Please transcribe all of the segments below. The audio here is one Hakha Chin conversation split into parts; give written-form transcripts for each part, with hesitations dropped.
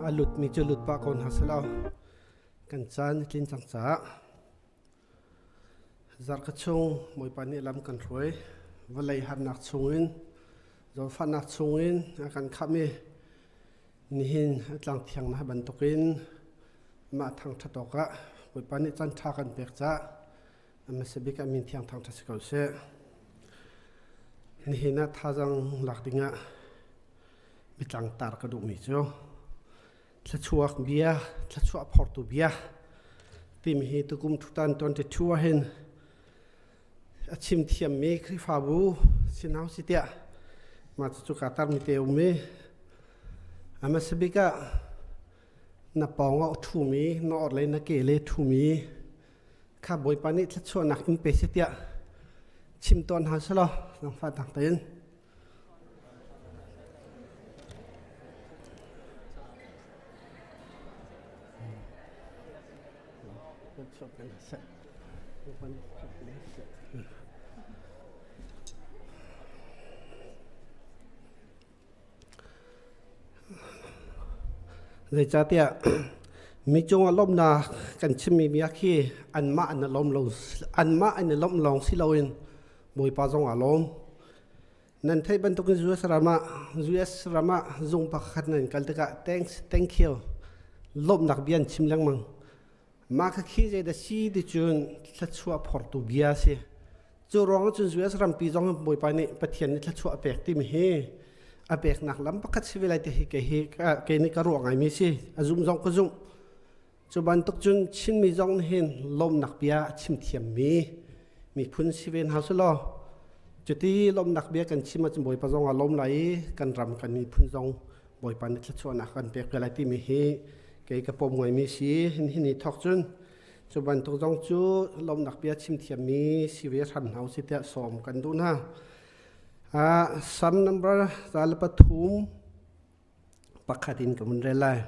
A lutmi cu lut pah ko hna selaw kan caan a tlin cang caah zarhka chung Bawipa nih lam kan hruai. Vawlei harnak chungin zawtfahnak chungin a kan khamh i nihin a tlang thiang na bantukin mah thangṭhat awkah Bawipa nih caan ṭha kan pek caah a hmasa bik ah min thiang thangṭhat si ko seh. Nihin ah thazaang lak dingah biatlang tar ka duhmi cu thluachuak bia, thluachuah phortu bia timi hi tukum 2022 ah hin a chim thiammi Khrihfabu sinau si tiah mah cucu kaa tarmi te um i a hmasa bik ah na pawng ah ṭhumi na orhlei na ke le ṭhumi kha Bawipa nih thluachuahnak in pe seh tiah chim tawn hna selaw nangfah tak tein. Zeicahtiah mi cungah lawmhnak kan chimmi bia khi anmah an i lawm lo anmah an i lawmh lawng si loin Bawipa zong aa lawm. Nan theih bantukin US ram ah US ram ah zung pakhat nan kal tikah thanks thank you lawmhnak bia an chim lengmang. Mah kha khi zeidah si ti cun thluachuah phortu bia a si. Cu ruang cun US rampi zong Bawipa nih Pathian nih thluachuah a pek timi hi a peknak lam pakhat si ve lai ti hi kei hi kei nih ka ruah ngaimi si. A zum zong ka zumh. Cu bantuk cun Chinmi zong nih hin lawmnak bia a chim thiammi miphun si ve hna selaw cuti lawmnak bia kan chim ahcun Bawipa zong aa lawm lai i kan ram kan miphun zong Bawipa nih thluachuahnak kan pek ve lai timi hi kei ka pom ngaimi si. Hin hi ni thawk cun cu bantuk zong cu lawmnak bia chim thiammi si ve hram hna usih tiah sawm kan duh hna. Psalm number 103 pakhat in ka vun rel lai.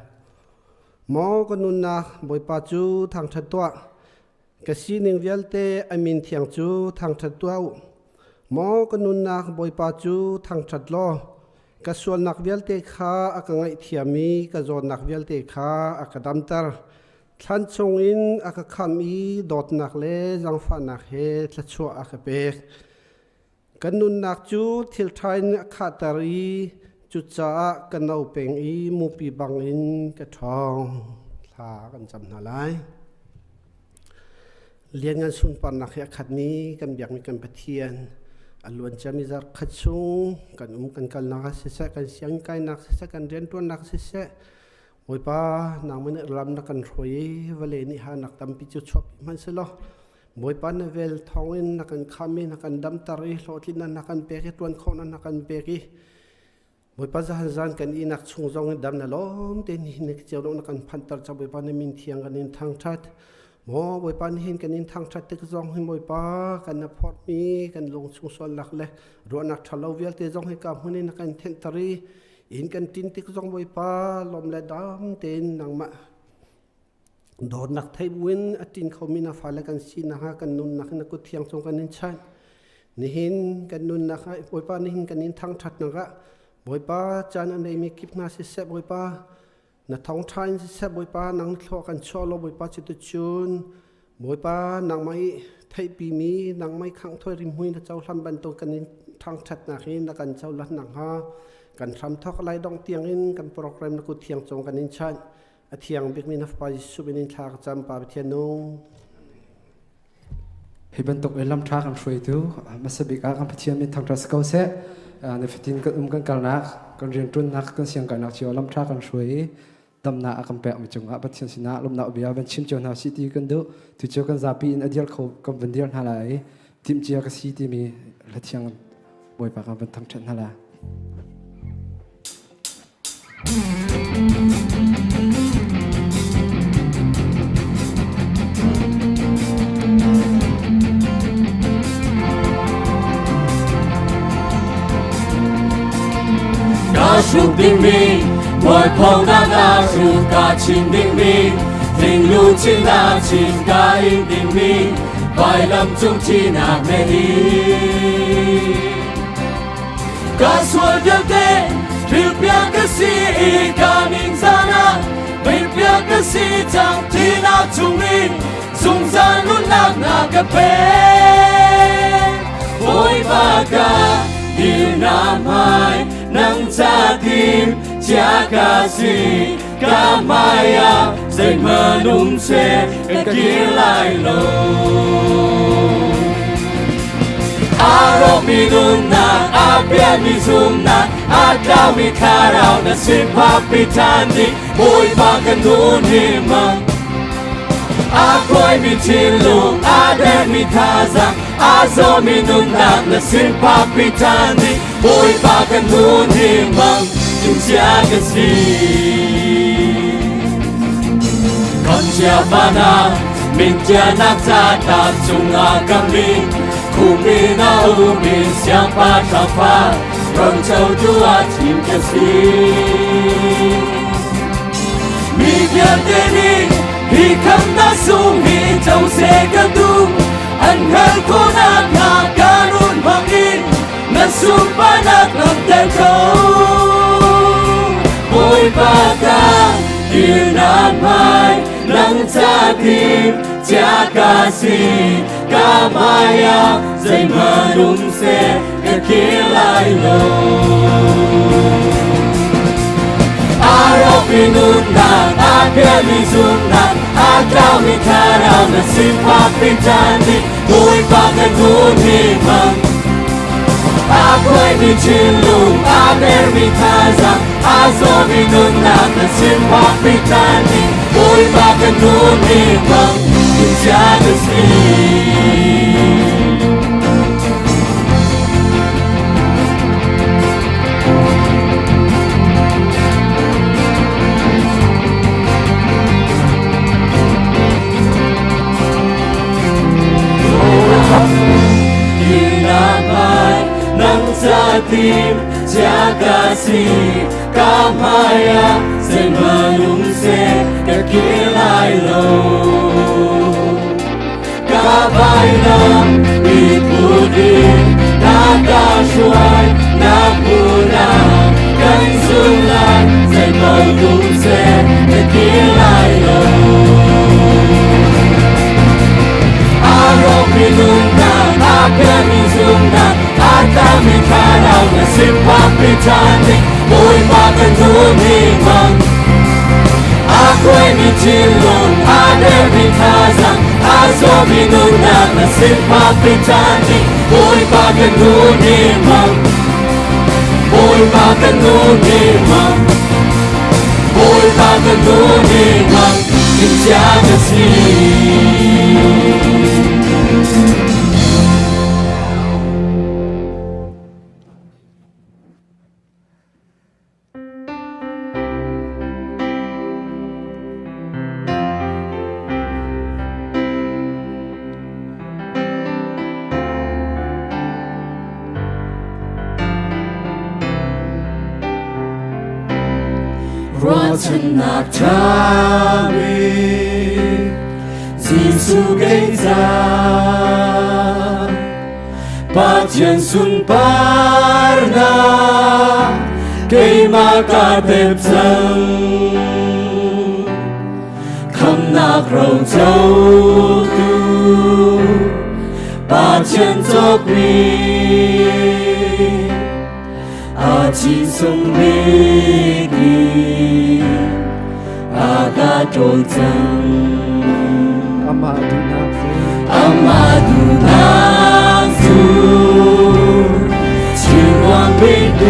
Maw ka nunnak Bawipa cu thangṭhat tuah. Ka sining vialte a min thiang cu thangṭhat tuah u. Maw ka nunnak Bawipa cu thangṭhat law, ka sualnak vialte kha a ka ngaihthiam i ka zawtnak vialte kha a ka damter. Thlan chungin a ka khamh i dawtnak le zaangfahnak he thluachuah a ka pek. Kan nunnak cu thil ṭha in a khahter i cucaah ka no peng i mupi bangin ka ṭhawng. Thla kan cam hna lai. Lianngan sunparnak he a khatmi kan biakmi kan Pathian a luanciami zarh khat chung kan um kan kalnak ah siseh, kan sianginn kainak siseh, kan rianṭuannak siseh, Bawipa nangmah nih lam na kan hruai i vawlei nih harnak tampi cu chuahpi hmanhsehlaw Bawipa na vel thawngin na kan kham i na kan damter i hlawhtlinnak na kan pek i ṭuan khawhnak na kan pek i Bawipa zahan zan kan ihnak chung zong in dam na lawm tein nihin na cio na kan phanter ca Bawipa na min thiang kan in thangṭhat. Maw Bawipa nihin kan in thangṭhat tik zong hi Bawipa kan na phorhmi kan lung chung sualnak le ruahnak ṭhalo vialte zong hi ka hmun in na kan thenhter i inn kan ṭin tik zong Bawipa lawm le dam tein nangmah Dawtnak theih buin a ṭin khomi na fale kan si nakhnga kan nunnak in na kut thiang cung kan in chanh. Nihin kan nunnak ah Bawipa nihin kan in thangṭhatnak ah Bawipa caan a neimi kip hna siseh Bawipa na thawngṭha in siseh Bawipa nang thlua kan chuah law Bawipa cuticun Bawipa nangmah i theihpimi nangmah i khanghthawi rimhmui na cohlan bantuk kan in thangṭhatnak hi na kan cohlan nakhnga kan hramthawk lai dongh tiangin kan program na kut thiang cung kan in chanh. A thiang bikmi na Fapa Jesuh min in thla ka cam Pa Pathian nung. Hi bantuk in lam ṭha kan hruaitu hmasa bik ah kan Pathian min thangṭhat si ko seh. Nifatin kan um kan kalnak, kan rianṭuannak, kan siangkainak cio lam ṭha kan hruai i damnak a kan pekmi cungah Pathian sinah lawmhnak bia van chim cio hna sih ti kan duh. Tu cu kan zapi in a dir kho kan van dir hna lai i timhcia ka si timi hla thiang Bawipa kan van thangṭhat hna lai. Ka hruk dingmi mualphonak ah hruk ka chin dingmi thinglu chin ah chin ka in dingmi vailam cung thinak na hi Ka sual vialte philpiak ka si i ka ningzan ah. ka si cang thihnak chungin zungzal nunnak na ka pek. Bawipa ka dirna hmai nang ca tim chia ka si ka hmai ah zeihmanh um seh ka kir lai lo. A rawkmi nunnak, a pialmi zumnak, a tlaumi thlarau na sin phakpi ṭhan ding Bawipa kan nun hi mang. A khuaimi thinlung, a dermi thazaang, a zawmi nunnak na sin phakpi ṭhan ding Bawipa kan nun hi mang. Cia ka si. Kan chia vana, min tianak ca tlak cungah ka min, khumi na umi siangpa ṭhapa, roco tu ah thim ka si. Mi vialte nih hi khamnak sung hi co seh ka duh, an hngalh khawhnak hnga ka nun hmangin na sunparnak langhter ko. Bawipa ka dirnak hmai nang ca tim chia ka si ka hmai ah zeihmanh um seh ka kir lai lo. A rawkmi nunnak, a pialmi zumhnak, a tlaumi thlarau na sin phakpi ṭhan ding Bawipa ka nun hi hmang. A khuaimi thinlung, a dermi thazaang, a zawmi nunnak na sin phakpi ṭhan ding Bawipa ka nun hi hmang. Chia ka si. Nang ca tim chia ka si ka hmai ah zeihmanh um seh ka kir lai lo ka vailam i put in na ka hruai na hmun ah kan zul lai zeihmanh um seh ka kir lai lo A rawkmi nunnak, a pialmi zumhnak, a tlami thlarau na sin phakpi ṭhan ding Bawipa kan nun hi hmang. A khuaimi thinlung, a dermi thazaang, a zawmi nunnak na sin phakpi ṭhan ding Bawipa kan nun hi hmang. Bawipa kan nun hi hmang. Bawipa kan nun hi hmang. Cia ka si. Ruahchannak ṭha bik Jesuh kei ca Pathian sunparnak keimah ka tep cang Khamnak rocotu Pathian cawkmi a thi sung bik i a ka ṭawl cang. Amah duhnak cu Amah duhnak cu thilnuam bik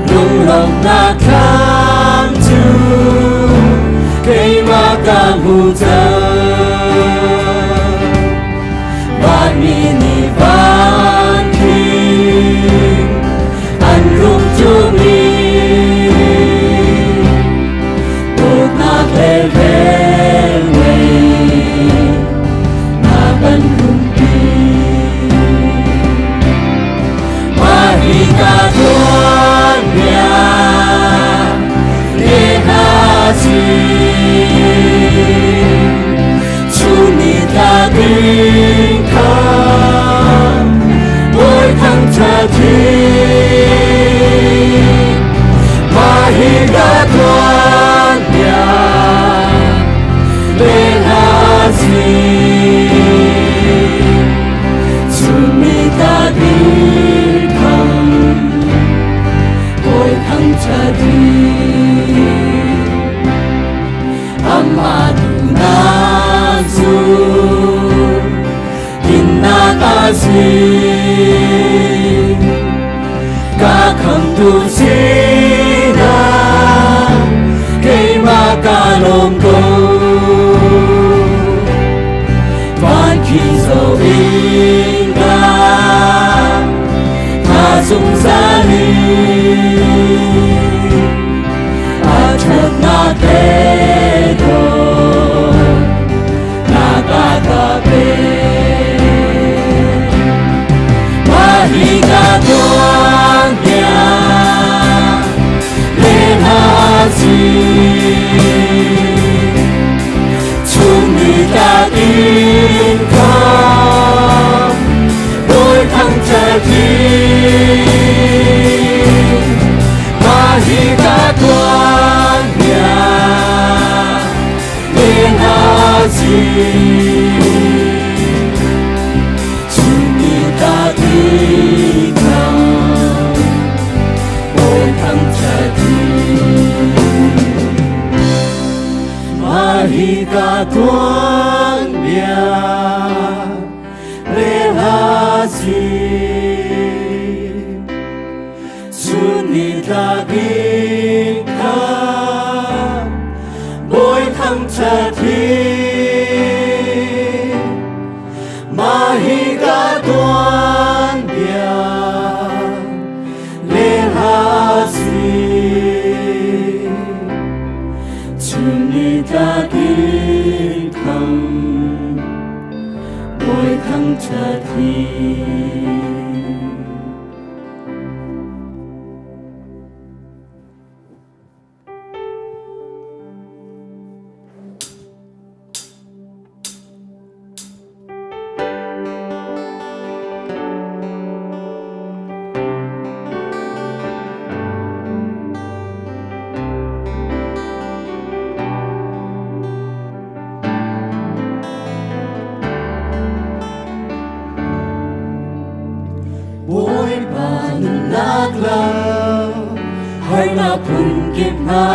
lunglawmhnak thlam cu keimah ka hmu cang. Vanmi nih van khin an rung ṭum i dawtnak le velngeih na kan rumpi. Mah hi ka tuanbia ne hna si. thangṭhat Amah duhnak cu dinnak a si. Ka khamtu sinah keimah ka lawm ko. Van khi zo in ka tha zungzal in a ṭhatnak he dawtnak a ka pe. Mah hi ka tuanbia le hna si. Chung ni in kam bawi thangṭhat Mah hi ka tuanbia le hna si. Chung ni in kam bawi thangṭhat Mah hi ka tuanbia le hla si. Chun ni tlak in kha bawi thangṭhat hi. Mah hi ka tuanbia le hla si. Chun ni tlak in kham bawi thangṭhat hi. Bawipa nunnak lam harnak phunkip hna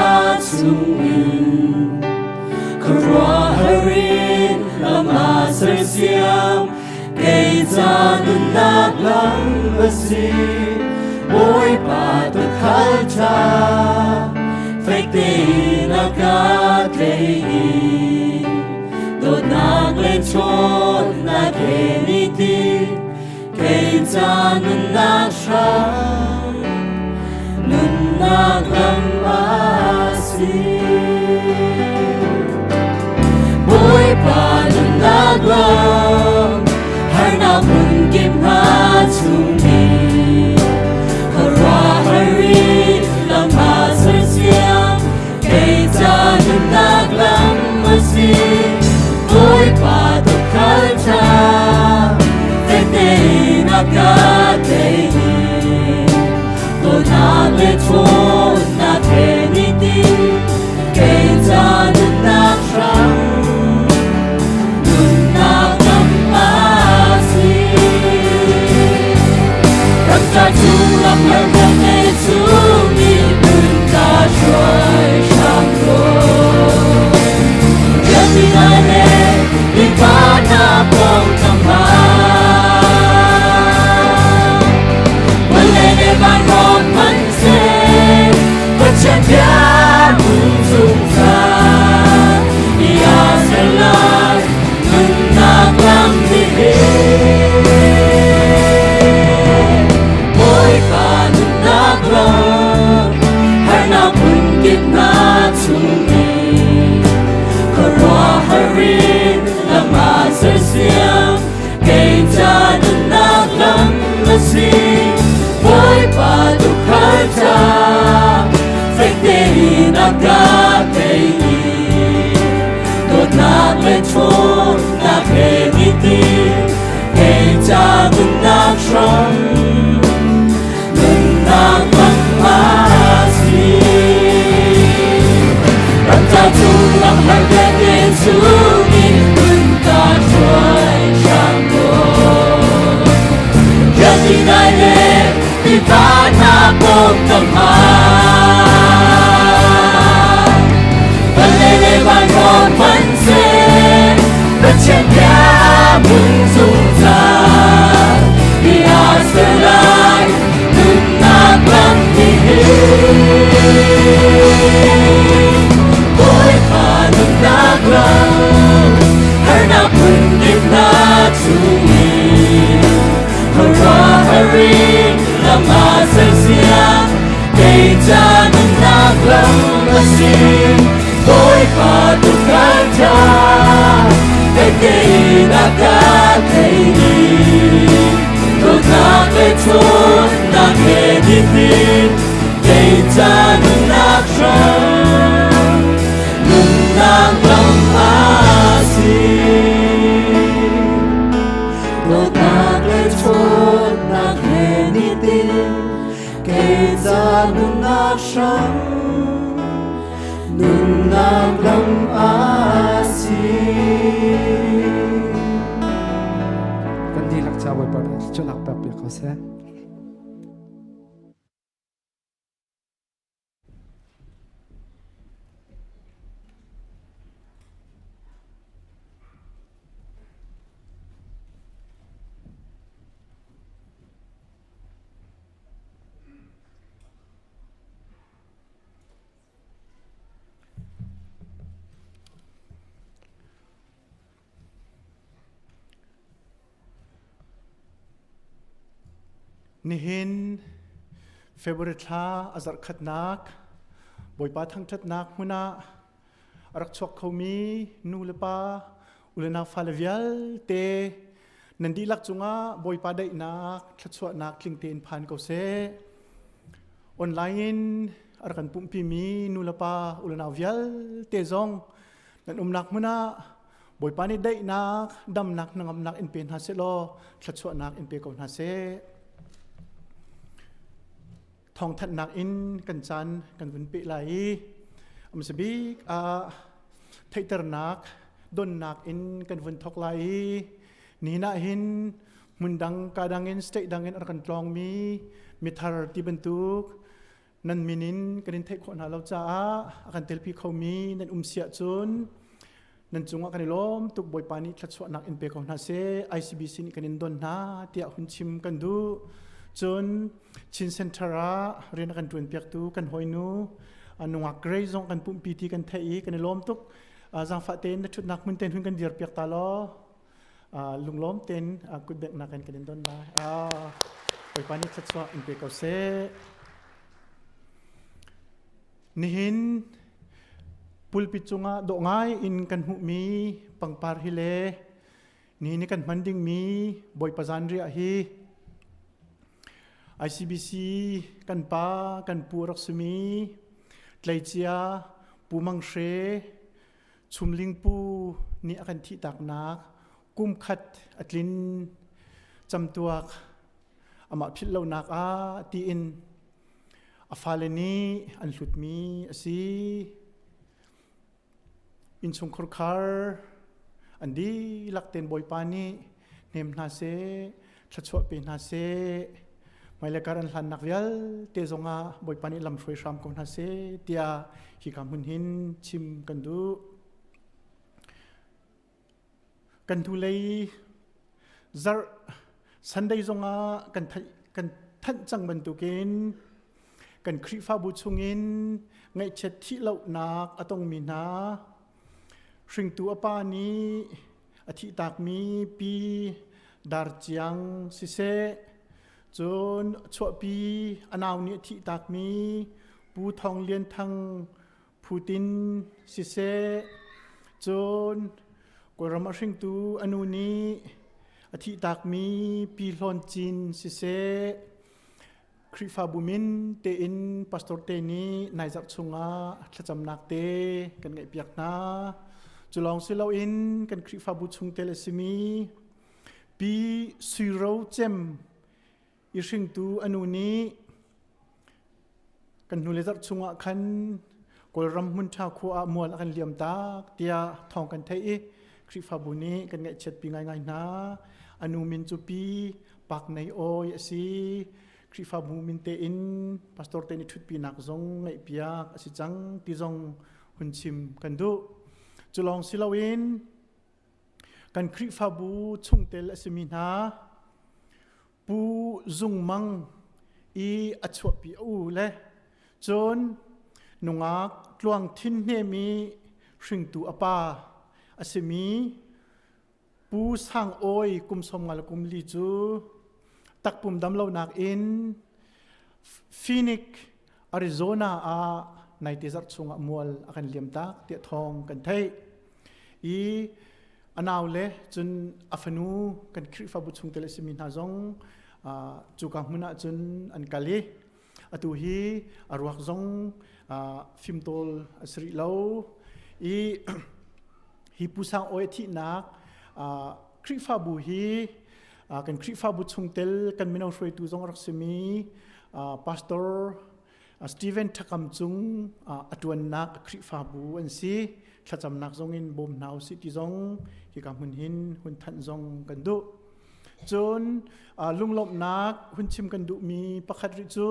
chungin khuaruahhar in lam aa sersiam kei ca nunnak lam a si. Bawipa tuukhal ṭha fek tein a ka tleih i dawtnak le ṭhawnnak he nitin kei ca nunnak hram nunnak lam a si. Bawipa nunnak lam harnak hmunkip hna chungin khuaruahhar in lam aa sersiam kei ca nunnak lam a si. Bawipa tuukhal ṭha fek tein a ka tei dawtnak le ṭhawnnak he nitin kei ca nunnak hram nunnak lam a si. Ramcar chung lam har vialte chung i nun ka hruai hram ko. Biakinn ngai le mipa hna pawngkam ah vawlei le vanrawn hmanhseh. Bawipa tu kan cha Tein a ka thei Dawtnak le ṭhawnnak he nitin kei ca nunnak hram nunnak lam a si. Dawtnak le ṭhawnnak he nitin kei ca nunnak hram nunnak lam a si. Kan dihlak ca Bawipa nih thluachuahnak pek piak ko seh. Nihin February thla a zarhkhatnak Bawipa thangṭhatnak hmun ah a rak chuak khomi nu le pa u le nau fale vialte nan dihlak cungah Bawipa daihnak thluachuahnak tling tein phan ko seh. Online in a rak kan pumhpimi nu le pa u le nau vialte zong nan umnak hmun ah Bawipa nih daihnak, damnak, hnangamnak in pe hna seh law thluachuahnak in pe ko hna seh. Thawngthanhnak in kan caan kan vun peh lai i amsa bik ah theihternak donnak in kan vun thawk lai i ni nah hin hmun dang ka dang in state dang in a kan tlawngmi mithar ti bantuk nan min in kan in theih khawh hna lo caah a kan telpi khomi nan um siah cun nan cungah kan i lawm tuk. Bawipa nih thluachuahnak in pe ko hna seh. ICBC nih kan in don hna tiah hun chim kan duh. Cun Chin Center ah rian a kan ṭuan piaktu kan hawinu nungak Gray zong kan pumhpi ti kan theih i kan i lawm tuk. Zaangfah tein na ṭhutnak hmun tein hun kan dir piak ta law lunglawm tein kutbengh in kan in don lai. Bawipa nih thluachuah in pe ko seh. Nihin pulpit cungah dawh ngai in kan hmuhmi pangpar hi le ni ni kan hman dingmi Bawipa zanriah hi ICBC kan pa kan pu rak simi tleicia Pu Mang Hre Chumling Pu nih a kan thihtaknak kum khat a tlin camtuak amah philh lonak ah tiin a fale nih an hlutmi a si. Innchungkhar khar an dihlak ten Bawipa nih hnem hna seh, thluachuah pe hna seh, hmailei kar an hlannak vialte zongah Bawipa nih lam hruai hram ko hna seh tiah hika hmun hin chim kan duh. Kan hnulei zarh Sunday zongah kan theih kan thanh cang bantukin kan Khrihfabu chungin ngaihchiat thih lohnak a tongmi hna hringtu a pa nih a thihtakmi pi Darciang siseh, cun chuahpi a nau nih a thihtakmi Pu Thawng Lian Thang Phutin siseh, cun Kawlram a hringtu a nu nih a thihtakmi Pi Hlawn Cin siseh, Khrihfabu min tein pastor te nih nai zarh chungah thlacamnak te kan ngeihpiak hna. Cu lawng si loin kan Khrihfabu chungtel a simi Pi Sui Ro Cem i hringtu a nu nih kan hnulei zarh chungah khan Kawlram hmunṭha khua ah mual a kan liam tak tiah thawng kan theih i Khrihfabu nih kan ngaihchiatpi ngaingai hna. A nu min cu Pi Pak Nei Awi a si. Khrihfabu min tein pastor te nih ṭhutpinak zong ngaihpiak a si cang ti zong hun chim kan duh. Cu lawng si loin kan Khrihfabu chungtel a simi hna Pu Zung Mang i a chuahpi a u le cun nungak Tluang Thin Hnem i hringtu a pa a simi Pu Sang Awi kum 50 le kum li cu takpum damlonak in Phoenix, Arizona ah naite zarh chungah mual a kan liam tak tiah thawng kan theih. I a nau le cun a fanu kan Khrihfabu chungtel a simi hna zong cuka hmun ah cun an kal i atu hi a ruak zong fimtawl a si rih lo i hi Pu Sang Awi thihnak Khrihfabu hi kan Khrihfabu chungtel kan mino hruaitu zong a rak simi Pastor Stephen Thakam cung a ṭuannak Khrihfabu an si. Thlacamnak zong in bawm hna usih ti zong hika hmun hin hun thanh zong kan duh. Cun lunglawmhnak hun chim kan duhmi pakhat rih cu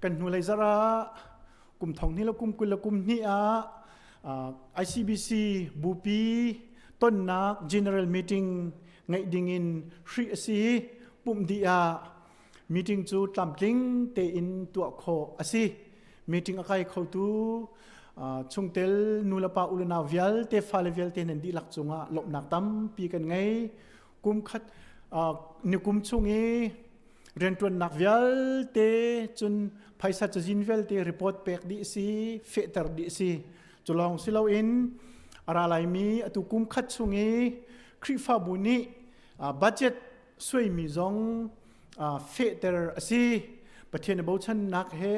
kan hnulei zarh ah kum thong hnih le kum 20 le kum hnih ah ICBC bupi tonnak general meeting ngeih ding in hrih a si. Pumh dih ah meeting cu tlamtling tein tuah khawh a si. Meeting a kai khotu chungtel nulepa ulenau vialte fale vialte nan dihlak cungah lawmhnak tampi kan ngei. Kum khat ni kum chung i rianṭuannak vialte cun phaisa cazin vialte report pek dih si, fehter dih si. Cu lawng si loin a ra laimi atu kum khat chung i Khrihfabu nih budget suaimi zong fehter a si. Pathian a bochannak he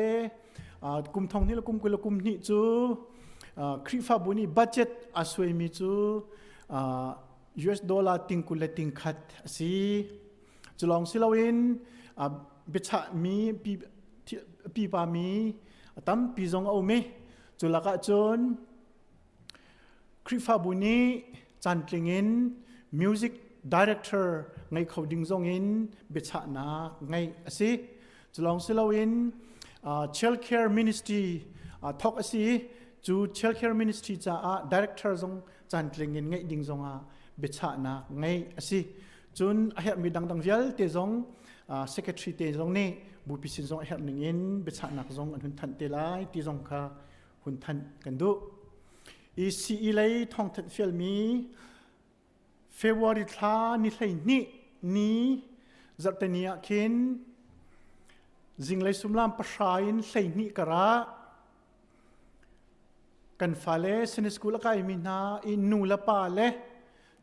kum thong hnih le kum 20 le kum hnih cu Khrihfabu nih budget a suaimi cu US dollar ting 20 le ting khat a si. Cu lawng si loin biachahmi pipa mi tampi zong a um i cu lakah cun Khrihfabu nih cantling in music director ngei kho ding zong in biachahnak ngeih a si. Cu lawng si loin child care ministry thawk a si. Cu child care ministry caah director zong cantling in ngeih ding zongah biachahnak ngeih a si. Cun a herhmi dangdang vialte zong secretary te zong nih bupi sin zong a herh ning in biachahnak zong an hun thanh te lai ti zong kha hun thanh kan duh. ECE lei thawngthanh fialmi February thla ni 12 ni zarhteni ah khin zinglei sumlam pahra in 12 karah kan fale Sunday school a kaimi hna i nu le pa le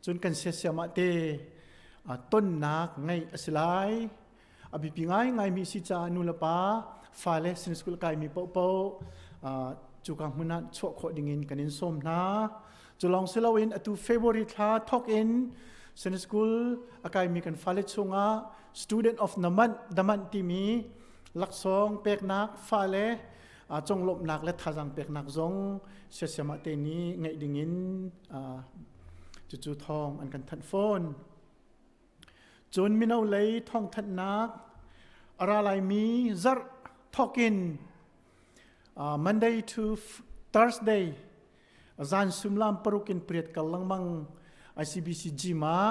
cun kan siasiam ah te tonnak ngeih a si lai. A biapi ngaingaimi si caah nu le pa fale Sunday school kaimi paohpaoh cuka hmun ah chuah khawh dingin kan in sawm hna. Cu lawng si loin atu February thla thawk in Sunday school a kaimi kan fale chungah Student of the Month, the Month timi laksawng peknak fale conglawmhnak le thazaang peknak zong siasiam ah te nih ngeih dingin cucu thawng an kan thanh fawn. Cun mino lei thawngthanhnak a ra laimi zarh thawkin Monday to Thursday zan sumlam paruk in pariat kal lengmang ICBC gym ah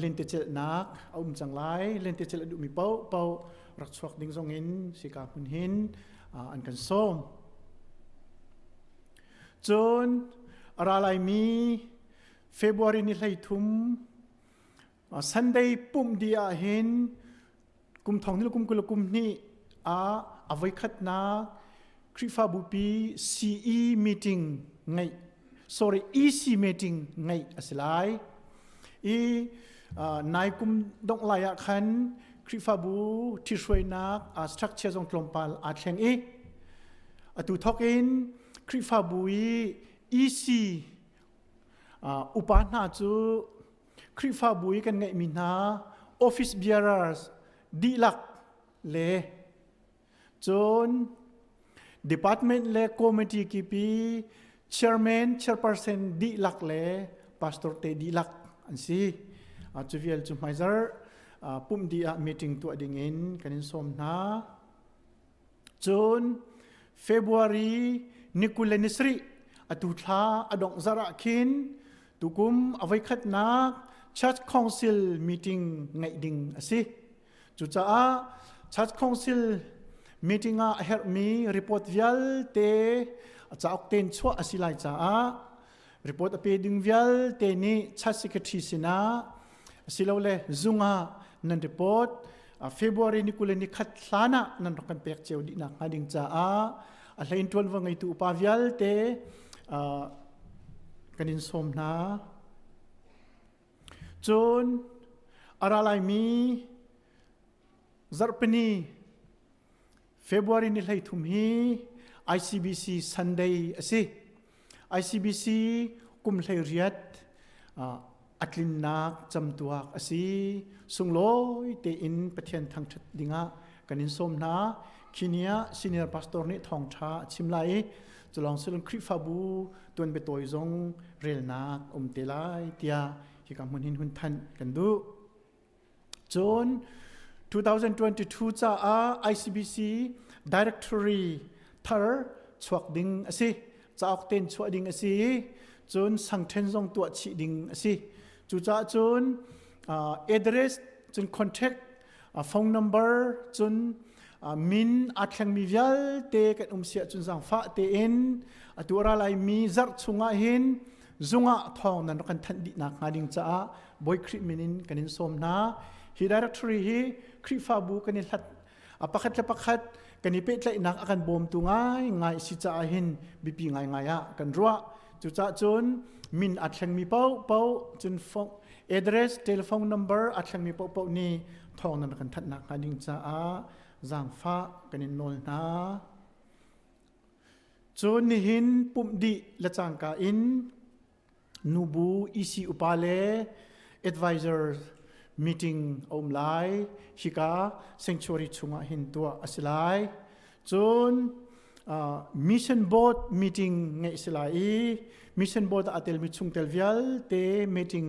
lentecelhnak a um cang lai. Lentecelh a duhmi paohpaoh rak chuak ding zong in sika hmun hin an kan sawm. Cun a ra laimi February ni 13 Sunday pumh dih ah hin kum thong ni kum 20 kum hnih ah a voikhatnak Khrihfabu pi CE meeting ngeih sorry EC meeting ngeih a si lai. I nai kum dongh lai ah khan Khrihfabu ṭhithruainak structure zong tlawmpal aa thleng i atu thawk in Khrihfabu i EC Upa hna cu Khrihfabu i kan ngeihmi hna office bearers dihlak le cun department le committee kipi chairman, chairperson dihlak le pastor te dihlak an si. Cu vial cu hmaizarh pumh dih ah meeting tuah dingin kan in sawm hna. Cun February ni 27 atu thla a dongh zarh ah khin tukum a voikhatnak Church Council meeting ngeih ding a si. Cucaah Church Council meeting ah a herhmi report vialte a cauk tein chuah a si lai caah report a pe ding vialte nih Church Secretary sinah asilole zung ah nan report February ni 21 hlan ah nan rak kan pek cio dih nak hnga ding caah. A hlein ṭuanvo ngeitu upa vialte kan in sawm hna. Cun a ra laimi zarhpini February ni 13 hi ICBC Sunday a si. ICBC kum 18 a tlinnak camtuak a si. Sunglawi tein Pathian thangṭhat dingah kan in sawm hna. Khi ni ah senior pastor nih thawngṭha a chim lai i culawng silon Khrihfabu tuanbiatawi zong relnak a um te lai tiah hika hmun hin hun thanh kan duh. Cun 2022 caah ICBC directory thar chuak ding a si. Cauk ten chuah ding a si i cun sangṭhen zong tuah chih ding a si. Cucaah cun uh, address cun contact uh, phone number cun uh, min aa thlengmi vialte kan um siah cun zaangfah tein atu a ra laimi zarh chungah hin zungah thawng nan rak kan thanh dih nak hnga ding caah Bawi Khrih min in kan in sawm hna. Hi directory hi Khrihfabu kan i hlat a pakhat le pakhat kan i pehtlaihnak a kan bawmtu ngai ngai si caah hin biapi ngai ngai ah kan ruah. Cucaah cun min aa thlengmi paohpaoh cun phone address telephone number aa thlengmi paohpaoh nih thawng nan kan thanhnak hnga ding caah zaangfah kan in nawl hna. Cun nihin pumh dih le cangka in nubu EC upa le advisor meeting a um lai. Hika sanctuary chungah hin tuah a si lai. Cun mission board meeting ngeih si lai i mission board ah a telmi chungtel vialte meeting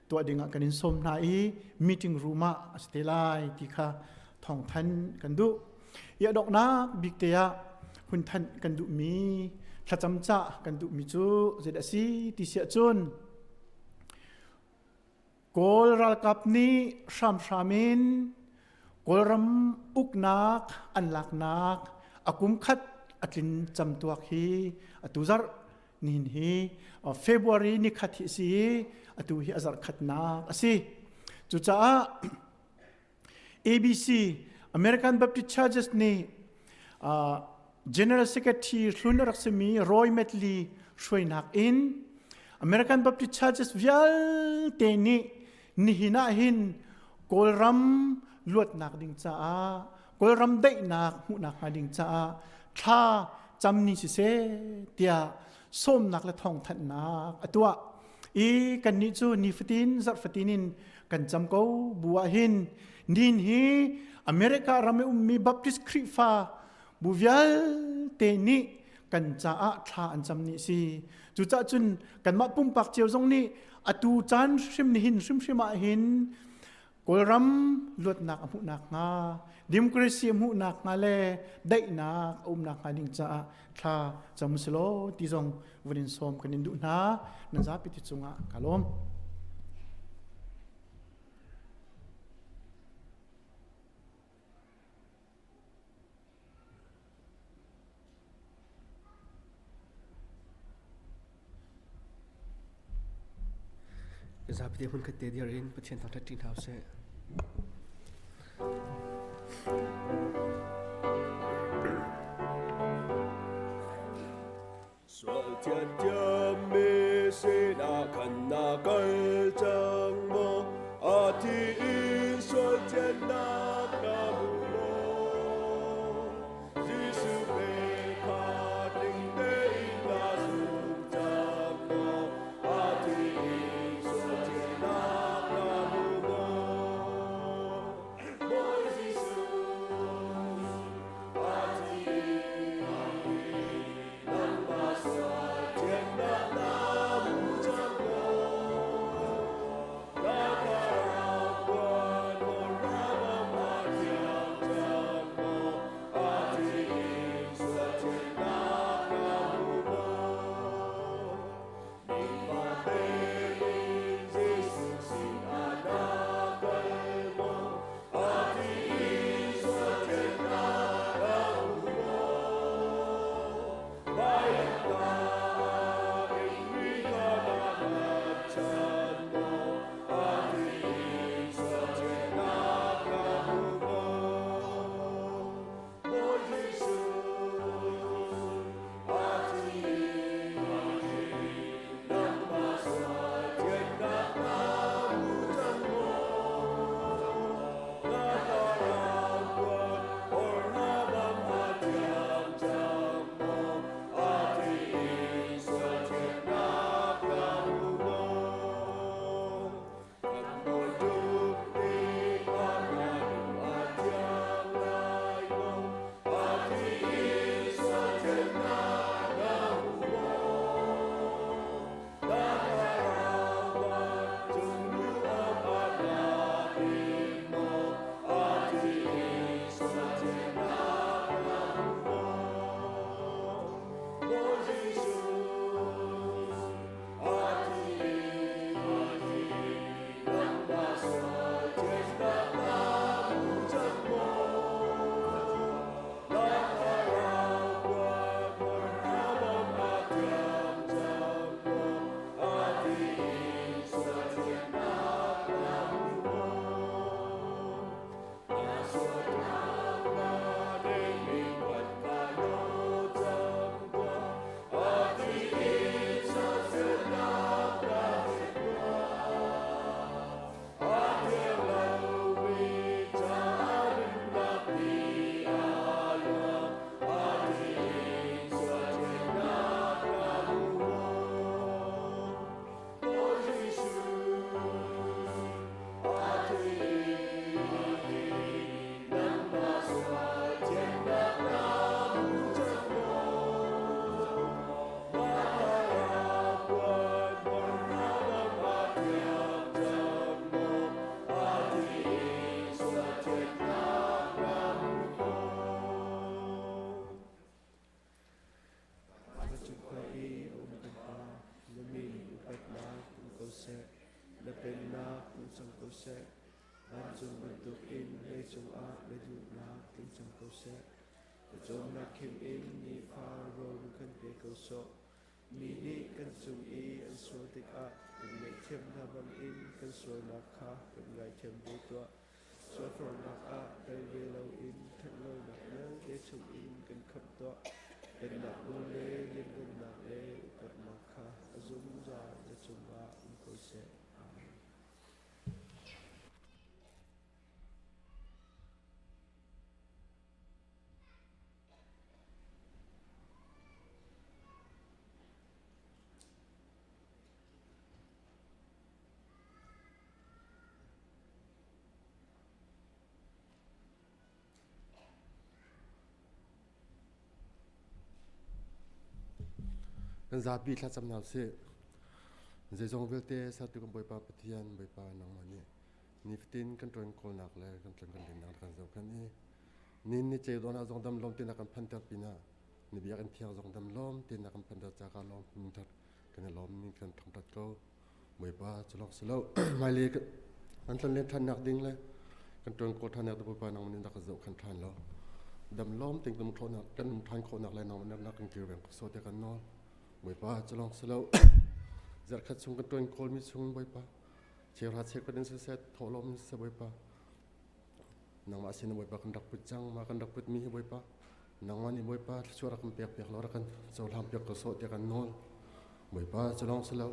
tuah dingah kan in sawm hna i meeting room ah a si te lai ti kha thawngthan kan duh. I a donghnak bik te ah hun thanh kan duhmi thlacam cah kan duhmi cu zeidah a si ti siah cun Kawl ralkap nih hramhram in Kawlram uknak an laknak a kum khat a tlin camtuak hi atu zarh nihin hi February ni khat hi a si i atu hi a zarh khatnak a si. Cucaah ABC American Baptist Churches nih General Secretary hlun a rak simi Roy Medley hruainak in American Baptist Churches vialte nih nihin ah hin Kawlram luatnak ding caah Kawlram daihnak hmuhnak hnga ding caah thla cam ni siseh tiah sawmnak le thawngthanhnak a tuah i kannih cu nifatin zarh fatin in kan cam ko bu ah hin nin hi America ram i ummi Baptist Khrihfa bu vialte nih kan caah thla an cam ni si cucaah cun kanmah pumpak cio zong nih atu caan hrim nihin hrimhrim ah hin Kawlram luatnak a hmuhnak hnga democracy a hmuhnak hnga le daihnak a umnak hnga ding caah thla cam usih ti zong vun in sawm kan in duh hna nan zapi ti cungah ka lawm. Zapi te hmun khat te dir in Pathian thangṭhat ṭi hna usih. Sual thianthiammi sinah khan na kal cang maw? A thi in sual thiannak na hmu maw? Jesuh pe kha tling tein na zum cang maw? A thi in sual thiannak na hmu maw? Bawi Jesuh, a thi in nangmah sual thiannak na hmu cang maw? ko seh. Pawcawmnak khim in nifa rawl kan pe ko sawh. Mi nih kan cung i an sual tikah kan ngaihthiam hna bangin kan sualnak kha kan ngaithiam ve tuah. Sualforhnak ah tel ve loin ṭhatlonak vialte chungin kan khamh tuah. Pennak nawl le lianhngannak le upatnak kha a zungzal na cungah um ko seh. Amen. Kan zapi thlacam hna usih. Zeizong vialte sertu kan Bawipa Pathian Bawipa nangmah nih nifatin kan ṭuan kawlnak le kan tlun kan lennak kan zohkhenh i nin ni ceu dawn ah zong dam lawm tein a kan phanter pinah ni biakinn thiang zong dam lawm tein a kan phanter ca ka lawm thar kan i lawm ni kan thangṭhat ko. Bawipa cu lawng si lo hmailei kan tlonlen ṭhannak ding le kan ṭuan khawh ṭhannak ding Bawipa nangmah nih rak kan zohkhenh ṭhan law dam lawm tein kan um kan um ṭhan khawhnak le nangmah nih kan kilveng ko sawh tiah kan nawl. Bawipa cu lawng si lo zarhkhat chung kan ṭuan khawlmi chung Bawipa cheuhra cheukhat in siseh thawhlawm in siseh Bawipa nangmah sin Bawipa kan rak put cang mah kan rak putmi hi Bawipa nangmah nih Bawipa thluachuah rak kan pek piak law rak kan cohlang piak ko sawh tiah kan nawl. Bawipa cu lawng si lo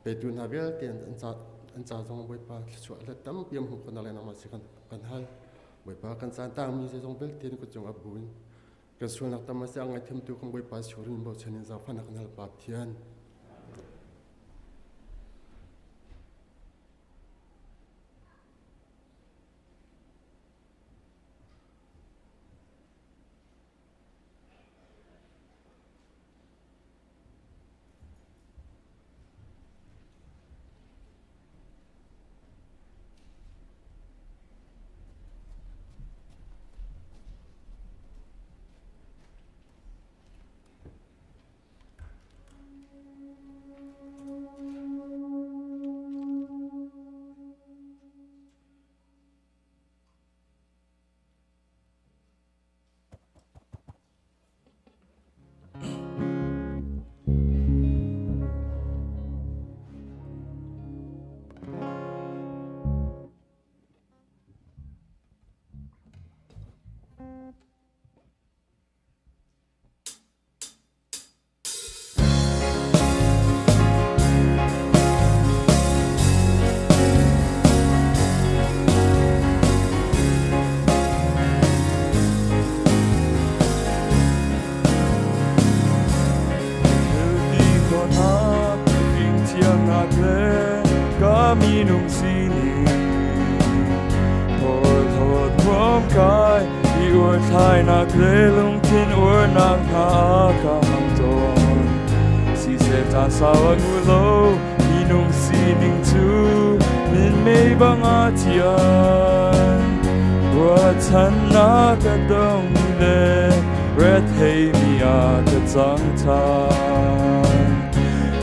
petu hna vialte an ca zong Bawipa thluachuah le tampi an hmuh khawhnak le nangmah si kan hal. Bawipa kan caan tangmi zeizong vialte na kut cung ap buin kan sualnak tam a si a ngaithiamtu kan Bawipa surin bochan in zaangfahnak kan hal Pa Pathian. Minung sining Thawt nuam kai i uarthlainak le lungthin uarnak hna ka hmang tawn. Siseh caan sau a ngu lo, minung sining cu minmei bang a thian. Ruahchannak a dong le retheimi ah ka cang ṭhan.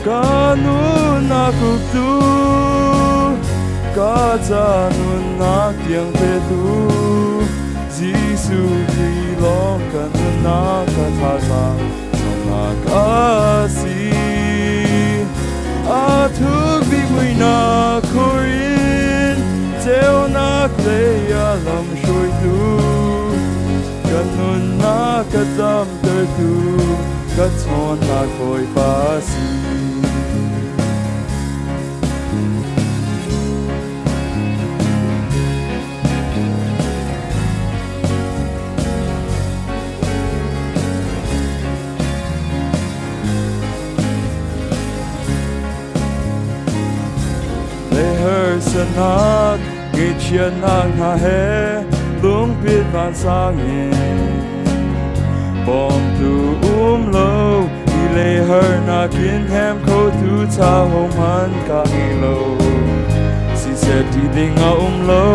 Ka nunnak uktu, ka ca nunnak tiang petu, Jesuh Khrih lawng ka nunnak ka thazaang chawmnak a si. A thuk bik muihnak khur in ceunak lei ah lam hruaitu, ka nunnak ka damtertu, ka chawnnak Bawipa a si. Lehersanak ngaihchiatnak hna he lungpit vansang in bawmtu um lo i lehernak in hem khotu cha hohmanh ka ngei lo. Siseh ti ding a um lo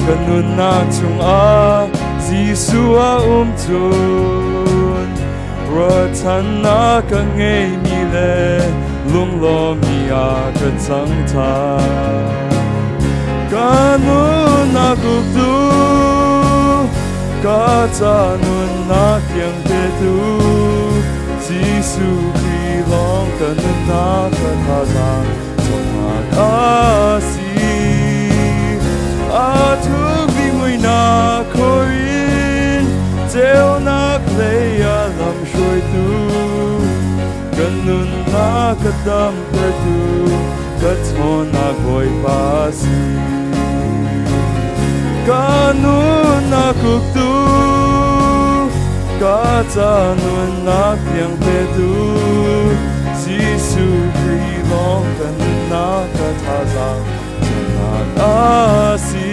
ka nunnak chungah Jesuh a um cun ruahchannak ka ngeimi le lunglawmmi ah ka cang ṭhan. Ka nunnak uktu, Ka ca nunnak tiang petu Jesuh Khrih lawng ka nunnak ka thazaang cawnnak a si. A thukmi muihnak khor in ceunak lei ah lam hruaitu kan nunnak ka damtertu ka chawnnak Bawipa si. Ka nunnak uktu ka ca nunnak tiang petu Jesuh Khrih lawng ka nunnak ka thazaang cawnnak a si.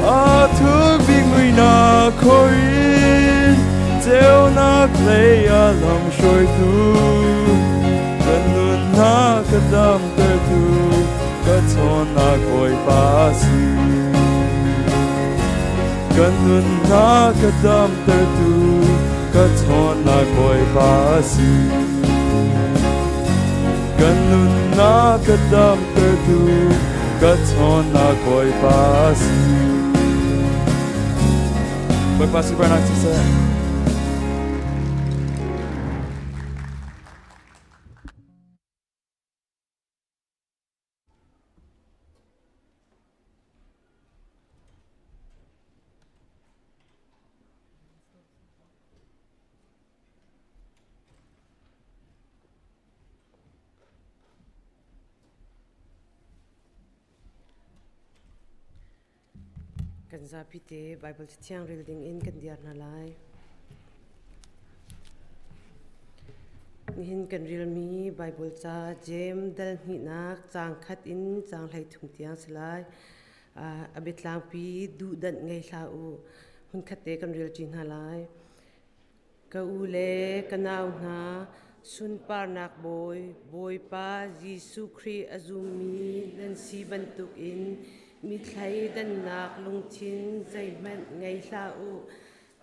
A thuk bik muihnak khor in ceunak lei ah lam hruaitu kan nunnak ka damtertu ka chawnnak Bawipa si. Kan nunnak ka damtertu ka chawnnak Bawipa si. Kan nunnak ka damtertu ka chawnnak Bawipa si. Bawipa sibarnak siseh. Kan zapi te Bible Cathiang rel ding in kan diar hna lai. Nihin kan relmi Bible ca Jeim dal hnihnak caang khat in caang 13 tiang si lai. A biatlangpi duhdanh ngei hlah u. Hun khat te kan rel ṭi hna lai. Ka u le ka nau hna, sunparnak Bawi, Bawipa Jesuh Khrih a zummi nan si bantukin mi thleidannak lungthin zeihmanh ngei hlah u.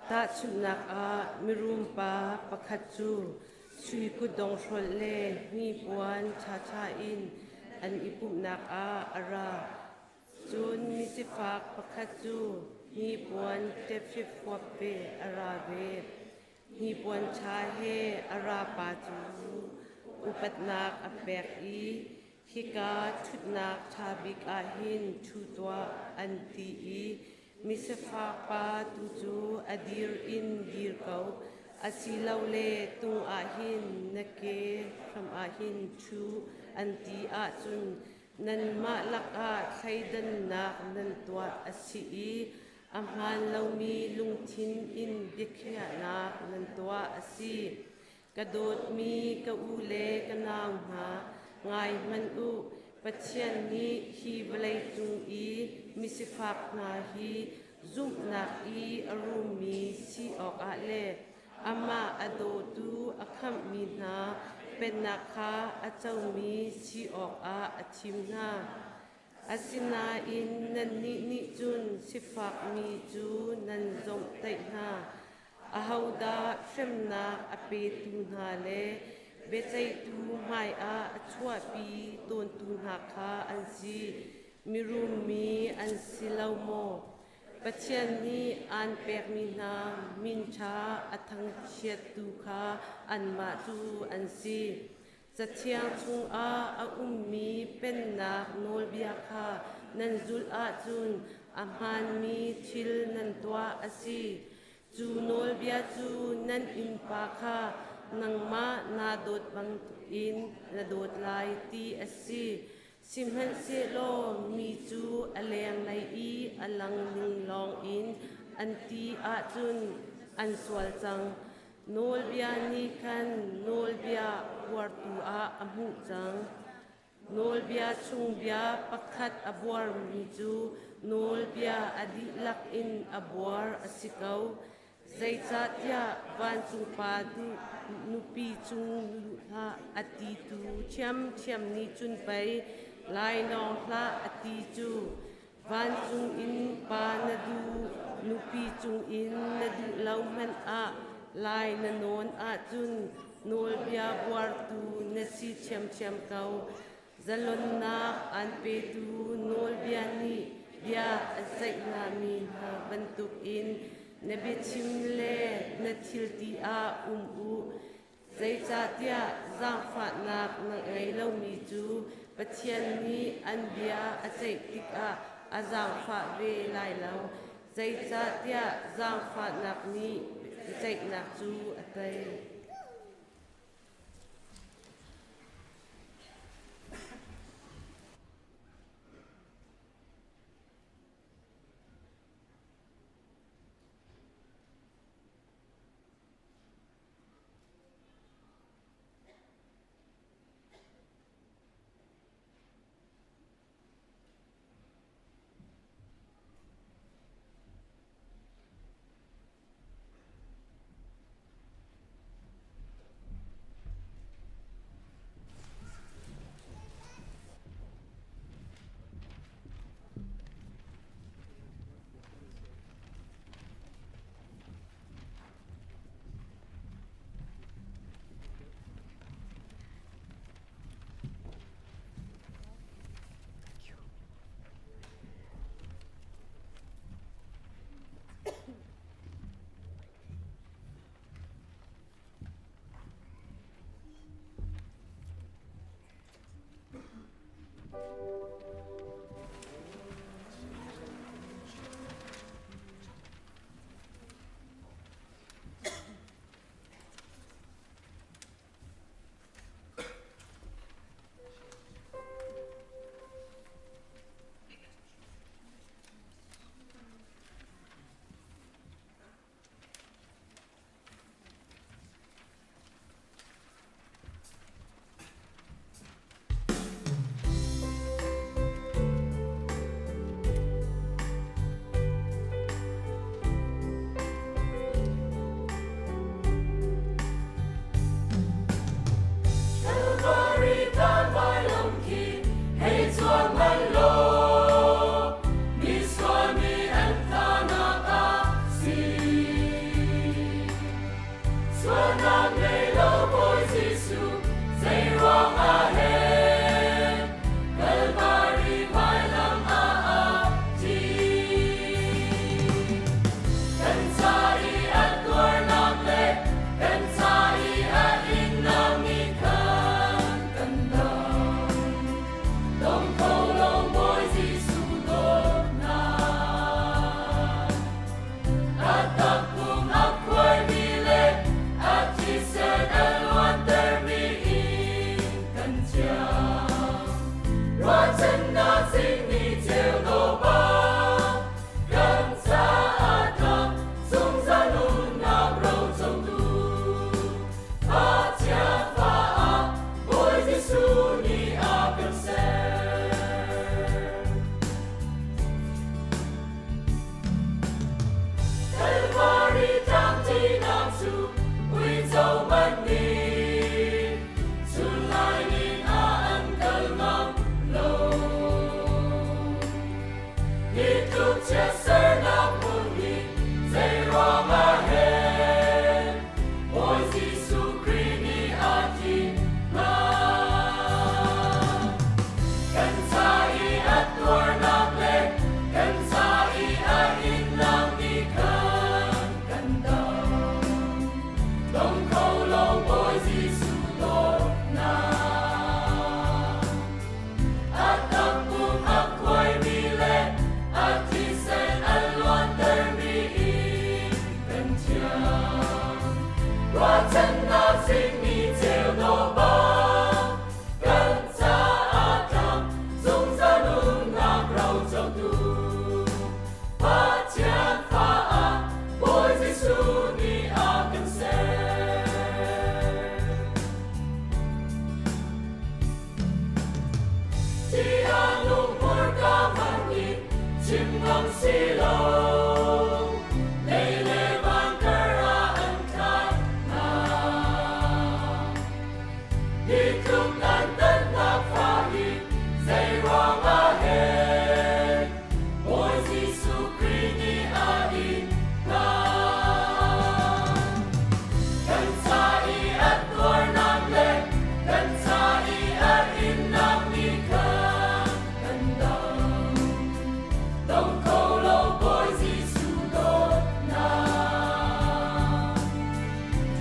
Tahchunhnak ah, mirum pa pakhat cu sui kutdong hrolh le hnipuan ṭhaṭha in an i pumhnak ah a ra. Cun misifak pakhat cu hnipuan ṭepfiphuap ve a ra ve. Hnipuan ṭha he a ra pa cu upatnak a pek i hika ṭhutnak ṭha bik ah hin ṭhu tuah an ti i misifak pa tu cu a dir in dir ko, asilole tung ah hin na ke hram ah hin ṭhu an ti ahcun Nanmah lakah thleidannak nan tuah a si i a hmaan lomi lungthin in biakhiahnak nan tuah a si. Ka dawtmi ka u le ka nau hna, ngai hmanh u, Pathian nih hi vawleicung i misifak hna hi zumhnak i a rummi si awkah le Amah a dawtu a khamhmi hna pennak kha a comi si awkah a thim hna. Asinain nannih nih cun sifakmi cu nan zawmhtaih hna. Ahodah hremnak a petu hna le biaceihtu hmaiah a chuahpi tawntu hna kha an si? Mirum mi an si lo maw? Pathian nih aan pekmi hna min ṭha a thangchiattu kha anmah cu an si. Cathiang chungah a ummi Pennak nawlbia kha nan zulh ahcun a hmaanmi thil nan tuah a si. Cu nawlbia cu nan innpa kha nangmah naa dawt bantukin na dawt lai ti a si. Sihmanhsehlaw mi cu a lenglei i a lang ning lawngin an ti ahcun an sual cang. Nawlbia nih khan nawlbia buartu ah a hmuh cang. Nawlbia chung bia pakhat a buarmi cu nawlbia a dihlak in a buar a si ko. Zeicahtiah vancung Pa duh nupi cung luh hlah a titu ṭhiamṭhiam nih cun pei lainawng hlah a ti cu. Vancung in pa na duh, nupi cungin na duh lo hmanh ah lai na nawn ahcun nawlbia buartu na si ṭhiamṭhiam ko. Zalonnak aan petu nawlbia nih bia a ceih hngami hna bantukin na biachim le na thilti ah um u. Zeicahtiah zaangfahnak na ngei lomi cu Pathian nih an bia a ceih tikah a zaangfah ve lai lo. Zeicahtiah zaangfahnak nih biaceihnak cu a tei. Calvary tlang vailam khi hei chuan hmanh law, misual mi an thanak a si. Sualnak ngei lo Bawi Jesuh, zeiruang ah hen Calvary vailam ah a thi. Kan ca i a tuarnak le kan ca i a innak nih khan kan dam. Dong kho lo Bawi Jesuh dawtnak. A takpum a khuaimi le a thi.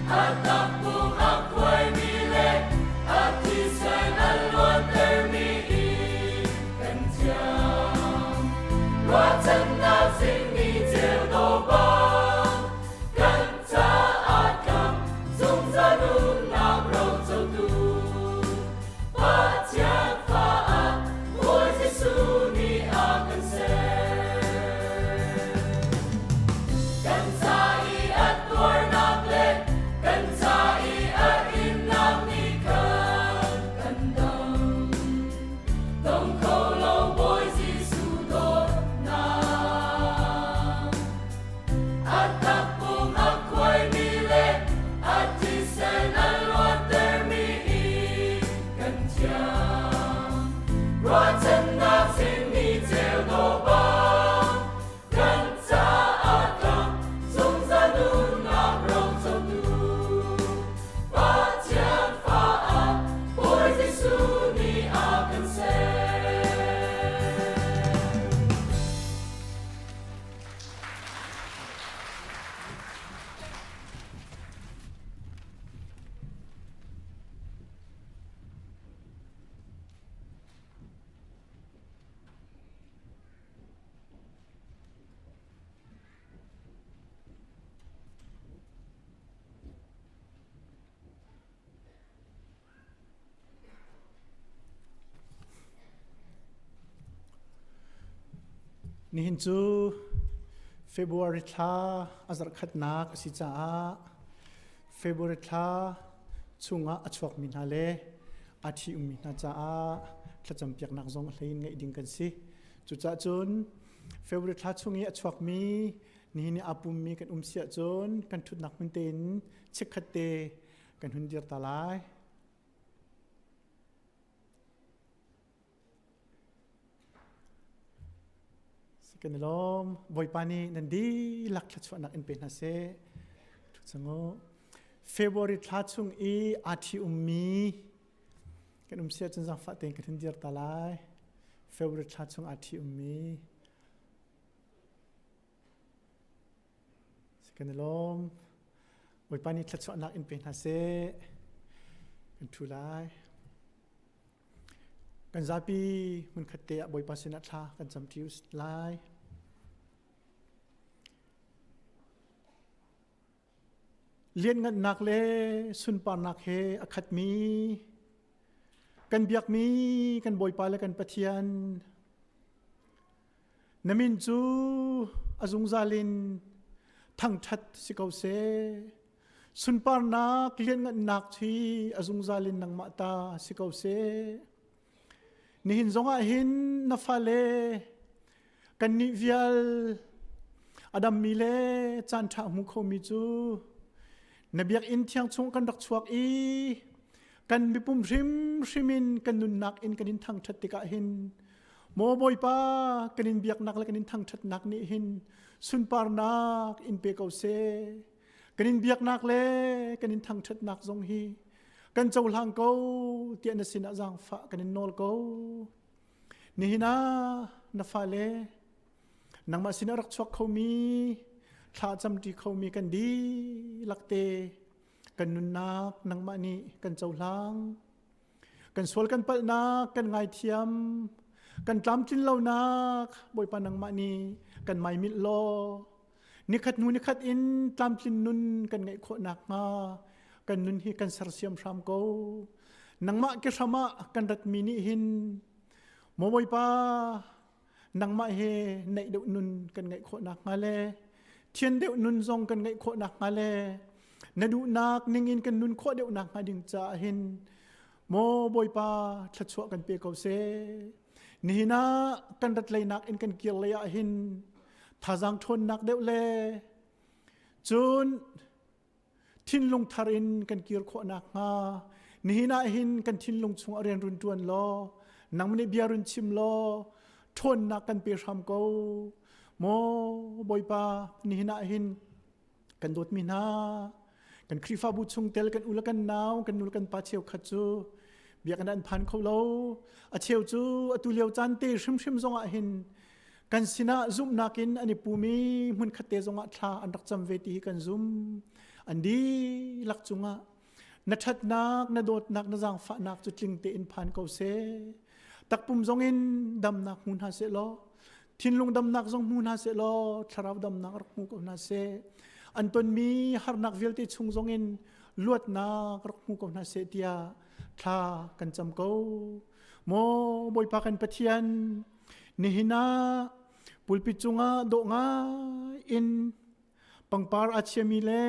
A takpum a khuaimi le a thisen a luantermi in kan thiang. Ruahchannak zingni ceu dawh bang kan caah tlang zungzal nunnak rocotu. Pathian fa ah Bawi Jesuh nih a kan ser. Kan ca i a tuarnak le kan ca i a innak nih khan kan dam. Dong kho lo Bawi Jesuh dawtnak. A takpum a khuaimi le a thisen a luantermi in kan thiang. Ruahchannak zingni ceu dawh bang kan caah tlang zungzal nunnak rocotu. Pathian fa ah Bawi Jesuh nih a kan ser. Nihin cu February thla a zarhkhatnak a si caah February thla chungah a chuakmi hna le a ṭhi ummi hna caah thlacampiaknak zong a hlei in ngeih ding kan si. Cucaah cun February thla chung i a chuakmi nihin i aa pummi kan um si ahcun kan ṭhutnak hmun tein chikkhat te kan hun dir ta lai. Kan i lawm. Bawipa nih nan dihlak thluachuahnak in pe hna seh. Ṭhu February thla chung i aa ṭhi ummi kan um si ahcun zaangfah tein kan hun dir ta lai. February thla chung aa ṭhi ummi Kan i lawm. Bawipa nih thluachuahnak in pe hna seh. Kan ṭhu lai. Kan zapi hmunkhat te ah Bawipa sinah thla kan cam ṭi lai. Lianngannak le sunparnak he a khatmi kan biakmi kan Bawipa le kan Pathian Na min cu a zungzal in thangṭhat si ko seh. Sunparnak lianngannak hi a zungzal in nangmah ta si ko seh. Nihin zongah hin na fale kannih vial a dammi le caan ṭha hmu khomi cu na biakinn thiang chung kan rak chuak i kan mipum hrimhrim in kan nunnak in kan in thangṭhat tikah hin Maw Bawipa, kan in biaknak le kan in thangṭhatnak nih hin sunparnak in pe ko seh. Kan in biaknak le kan in thangṭhatnak zong hi kan cohlang ko tiah na sinah zaangfah kan in nawl ko. Nihin ah na fale nangmah sinah rak chuak khomi thla camṭi khomi kan dihlak te kan nunnak nangmah nih kan cohlang. Kan sual kan palhnak kan ngaithiam. Kan tlamtlin lonak Bawipa nangmah nih kan maimilh law nikhat hnu nikhat in tlamtlin nun kan ngeih khawh nakhnga kan nun hi kan sersiam hram ko. Nangmah ke hram ah kan ratmi nih hin maw Bawipa nangmah he naih deuh nun kan ngeih khawh nakhnga le thian deuh nun zong kan ngeih khawh nakhnga le na duhnak ningin kan nun khawh deuh nakhnga ding caah hin maw Bawipa thluachuah kan pe ko seh. Nihin ah kan rat leinak in kan kir lei ah hin thazaang ṭhawnnak deuh le cun thinlung thar in kan kir khawh nakhnga nihin ah hin kan thinlung chung a rian run ṭuan law nangmah nih bia run chim law ṭhawnnak kan pe hram ko. Maw Bawipa nihin ah hin kan dawtmi hna kan Khrihfabu chungtel kan u le kan nau kan nu le kan pa cheukhat cu biakinn an phan kho lo a cheu cu atu lio caan te hrimhrim zongah hin kan sinah zumhnak in an i pum i hmunkhat te zongah thla an rak cam ve ti hi kan zum. An dihlak cungah na ṭhatnak, na dawtnak, na zaangfahnak cu tling tein phan ko seh. Takpum zongin damnak hmu hna seh law, thinlung damnak zong hmu hna seh law, thlarau damnak rak hmu ko hna seh. An tonmi harnak vialte chung zongin luatnak rak hmu ko hna seh tiah thla kan cam ko. Maw Bawipa kan Pathian, nihin ah pulpit cungah dawh ngai in pangpar a chiami le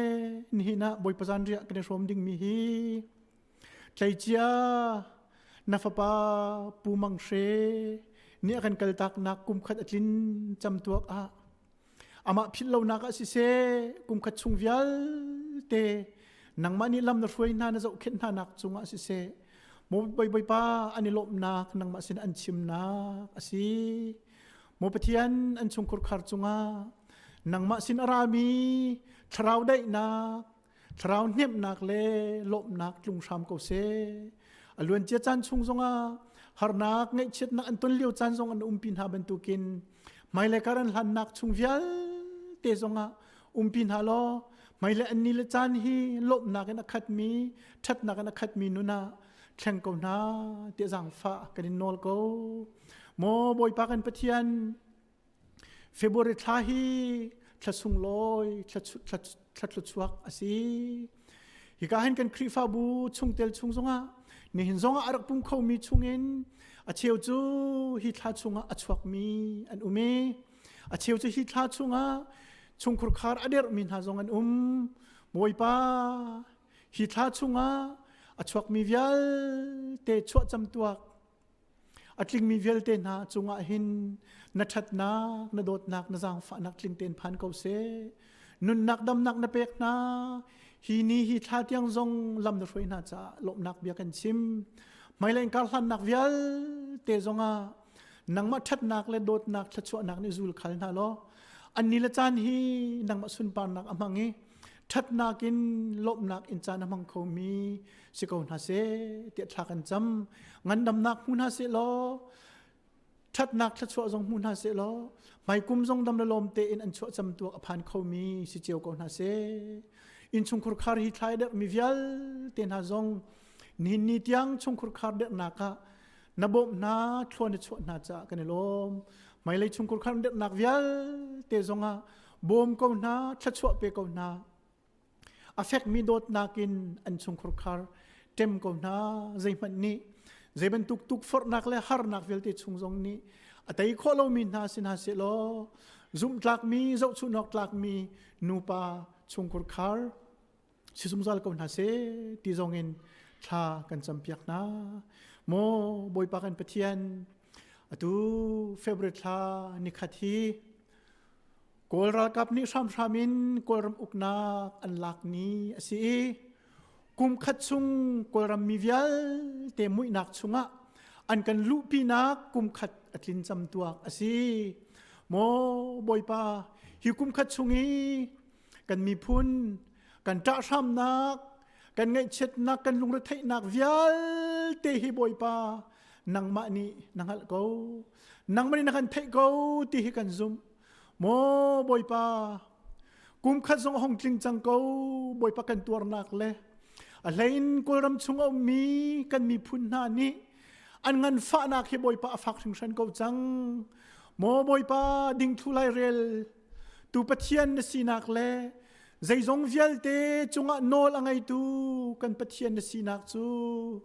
nihin ah Bawipa zanriah kan i hrawm dingmi hi tleicia na fapa Pu Mang Hre nih a kan kaltaknak kum khat a tlin camtuak ah amah philh lonak ah siseh kum khat chung vialte nangmah nih lam na hruai hna na zohkhenh hna nak cungah siseh maw Bawipa an i lawmhnak nangmah sin an chimnak a si. Maw Pathian an chungkhur khar cungah nangmah sin a rami thlarau daihnak thlarau hnemhnak le lawmhnak tlung hram ko seh. A luancia caan chung zongah harnak ngaihchiatnak an ton lio caan zong an umpi hna bantukin hmailei kar an hlannak chung vialte zongah umpi hna law hmailei an ni le caan hi lawmhnak in a khatmi ṭhatnak in a khatmi nun ah thleng ko hna tiah zaangfah kan in nawl ko. Maw Bawipa kan Pathian, February thla hi thla sunglawi, thla thluachuak a si. Hika hin kan Khrihfabu chungtel chung zongah nihin zongah a rak pum khomi chungin a cheu cu hi thla chungah a chuakmi an um i a cheu cu hi thla chungah chungkhur khar a derhmi hna zong an um. Bawipa hi thla chungah a chuakmi vialte chuah camtuak A tlingmi vialte hna cungah hin na ṭhatnak, na dawtnak, na zaangfahnak tling tein phan ko seh. Nunnak damnak na pek hna. Hi ni hi thla tiang zong lam na hruai hna caah lawmhnak bia kan chim. Hmailei karhlannak vialte zongah nangmah ṭhatnak le dawtnak thluachuahnak nih zul khal hna law an ni le caan hi nangmah sunparnak a hmang i ṭhatnak in lawmhnak in caan a hmang khomi si ko hna seh tiah thla kan cam. Ngandamnak hmu hna seh law ṭhatnak thluachuah zong hmu hna seh law hmaikum zong dam le lawm tein an chuah cam tuak a phan khomi si cio ko hna seh. Innchungkhur khar hi thlai derhmi vialte hna zong nihin ni tiang chungkhur khar derhnak ah na bawmh hna thlua na chuah hna caah kan i lawm. Hmailei chungkhur khar derhnak vialte zongah bawm ko hna thluachuah pe ko hna. A fekmi dawtnak in an chungkhur khar ṭem ko hna zeihmanh nih zei bantuk tukforhnak le harnak vialte chung zong nih a tei khawh lomi hna si hna sehlaw zumhtlakmi zohchunhawk tlakmi nupa chungkhur khar si zungzal ko hna seh ti zong in thla kan campiak hna. Maw Bawipa kan Pathian atu February thla nikhat hi Kawl ralkap nih hramhram in Kawlram uknak an lak ni a si i kum khat chung Kawlram mi vialte muihnak chungah an kan luhpinak kum khat a tlin camtuak a si. Maw Bawipa, hi kum khat chung i kan miphun, kan ṭahhramnak, kan ngaihchiatnak, kan lungretheihnak vialte hi Bawipa, nangmah nih na hngalh ko. Nangmah nih na kan theih ko ti hi kan zumh. Maw Bawipa, kum khat zong a hung tling cang ko Bawipa kan tuarnak le a hlein Kawlram chung a ummi kan miphun hna nih an nganfahnak hi Bawipa a fak hringhran ko cang. Maw Bawipa dingthlu lairel tu Pathian na sinak le zeizong vialte cungah nawl a ngeitu kan Pathian na sinak cu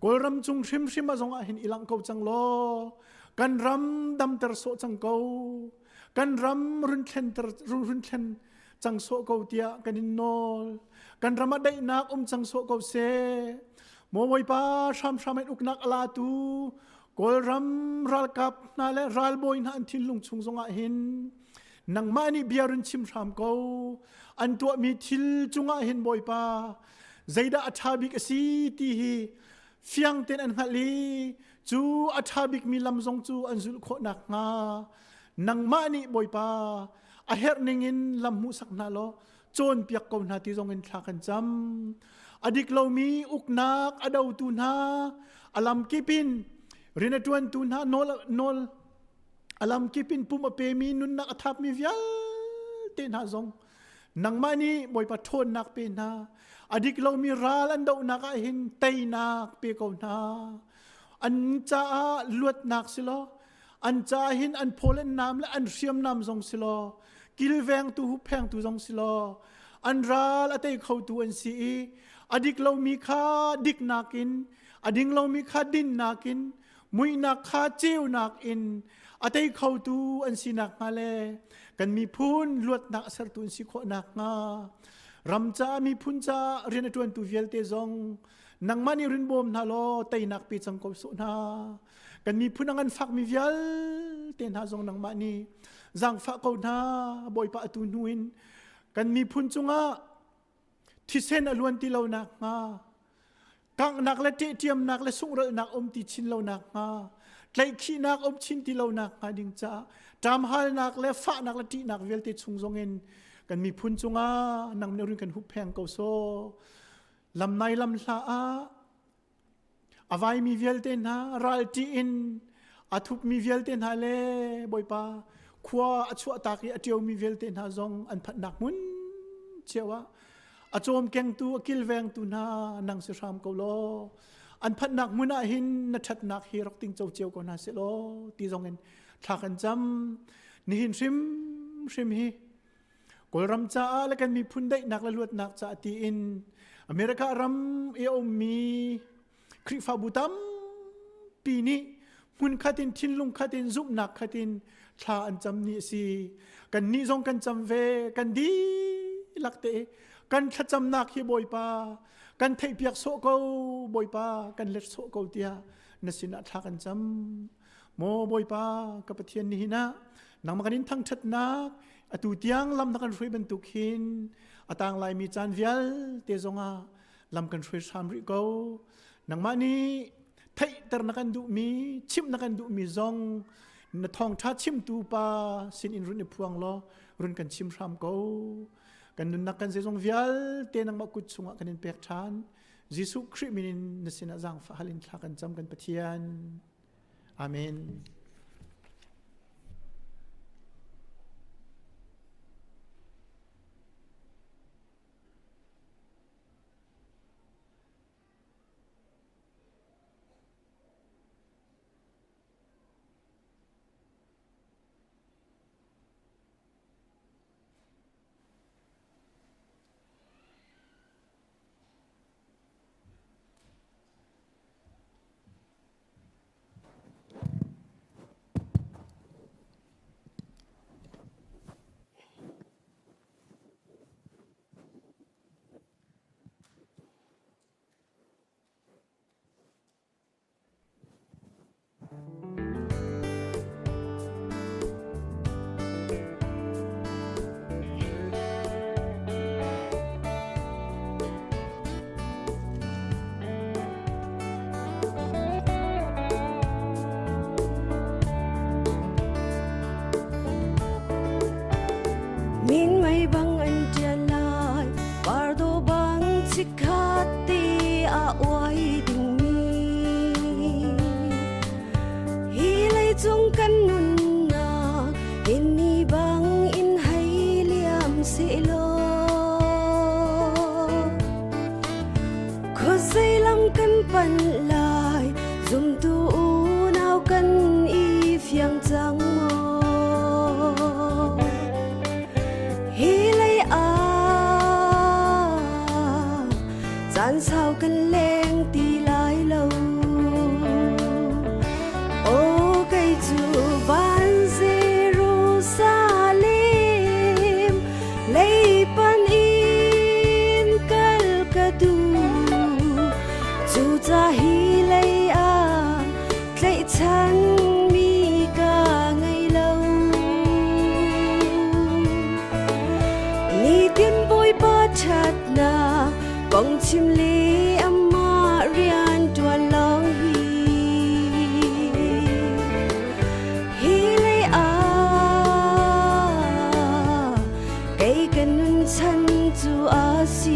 Kawlram cung hrimhrim a zong ah hin i langh ko cang law kan ram damter sawh cang ko kan ram run thlenter run thlen cang sawh ko tiah kan in nawl kan ram ah daihnak um cang sawh ko seh maw Bawipa hramhram in uknak a latu Kawlram ralkap hna le ralbawi hna an thinlung chung zongah hin nangmah nih bia run chim hram ko an tuahmi thil cungah hin Bawipa zeidah a ṭha bik a si ti hi fiang tein an hngalh i cu a ṭha bikmi lam zong cu an zulh khawh nakhnga nangmah nih Bawipa a herh ningin lam hmuhsak hna law cawnpiak ko hna ti zong in thla kan cam. A dik lomi uknak a dotu hna a lam kip in rian a ṭuantu hna nawl nawl a lam kip in pum a pemi nunnak a thapmi vialte hna zong. Nangmah nih Bawipa ṭhawnnak pe hna. A dik lomi ral an dohnak ah hin teinak pe ko hna. An caah luatnak si law, an caah hin an phawl an nam le an hriamnam zong si law, kilvengtu hupphengtu zong si law, an ral a tei khotu an si i a dik lomi kha diknak in, a ding lomi kha dinnak in, muihnak kha ceunak in a tei khotu an si nakhnga le kan miphun luatnak a sertu an si khawh nakhnga ram caah miphun caah rian a ṭuantu vialte zong nangmah nih rin bawm hna law teinak pe cang ko sawh hna. Kan miphun a ngan fakmi vialte hna zong nangmah nih zaangfah ko hna. Bawipa, atu hnu in kan miphun cungah thisen a luan ti lo nakhnga, kanghnak le ṭehṭiamnak le sunghralhnak um ti chin lo nakhnga, tlaihkhihnak um chin ti lo nakhnga ding caah ṭamhalnak le fahnak le ṭihnak vialte chung zongin kan miphun cungah nang nih rin kan huppheng ko sawh. Lamnai lam hla ah a vaimi vialte hna, ral ṭih in a thupmi vialte hna le Bawipa khua a chuahtak i a ṭiomi vialte hna zong an phanhnak hmun cio ah a cawmkengtu, a kilvengtu hna nang si hram ko law an phanhnak hmun ah hin na ṭhatnak hi rak tingco cio ko hna seh law ti zong in thla kan cam. Nihin hrimhrim hi Kawlram caah le kan miphun daihnak le luatnak caah tiin America ram i a ummi Khrihfabu tampi nih hmunkhat in, thinlung khat in, zumhnak khat in thla an cam ni a si. Kan nih zong kan cam ve, kan dihlak te kan thlacamnak hi Bawipa kan theihpiak sawh ko, Bawipa kan let sawh ko tiah na sinah thla kan cam. Maw Bawipa ka Pathian, nihin ah nangmah kan in thangṭhatnak atu tiang lam na kan hruai bantuk hin a tang laimi caan vialte zongah lam kan hruai hram rih ko. Nangmah nih theihter na kan duhmi, chimh na kan duhmi zong na thawngṭha chimtu pa sin in run i phuang law run kan chim hram ko. Kan nunnak kan zeizong vialte nangmah kut chungah kan in pek ṭhan. Jesuh Khrih min in na sinah zaangfah hal in thla kan cam, kan Pathian. Amen. Min mei bang an ṭial lai, pardo bang chikkhat te a uai dingmi. Hi leicung kan nunnak hin ni bang in hei liam sehlaw Khuazei lam kan panh lai, zumtu unau kan i fiang cang maw? Hi lei ah caan sau kan leng ti lai lo. Aw kei cu van Jerusalem lei pan in kal ka duh. Cuca hi lei ah tlaihchan mi ka ngei lo. Nitin Bawipa ṭhatnak kong chim le amah rian ṭuan lawng hi. Hi lei ah kei ka nun chan cu a si.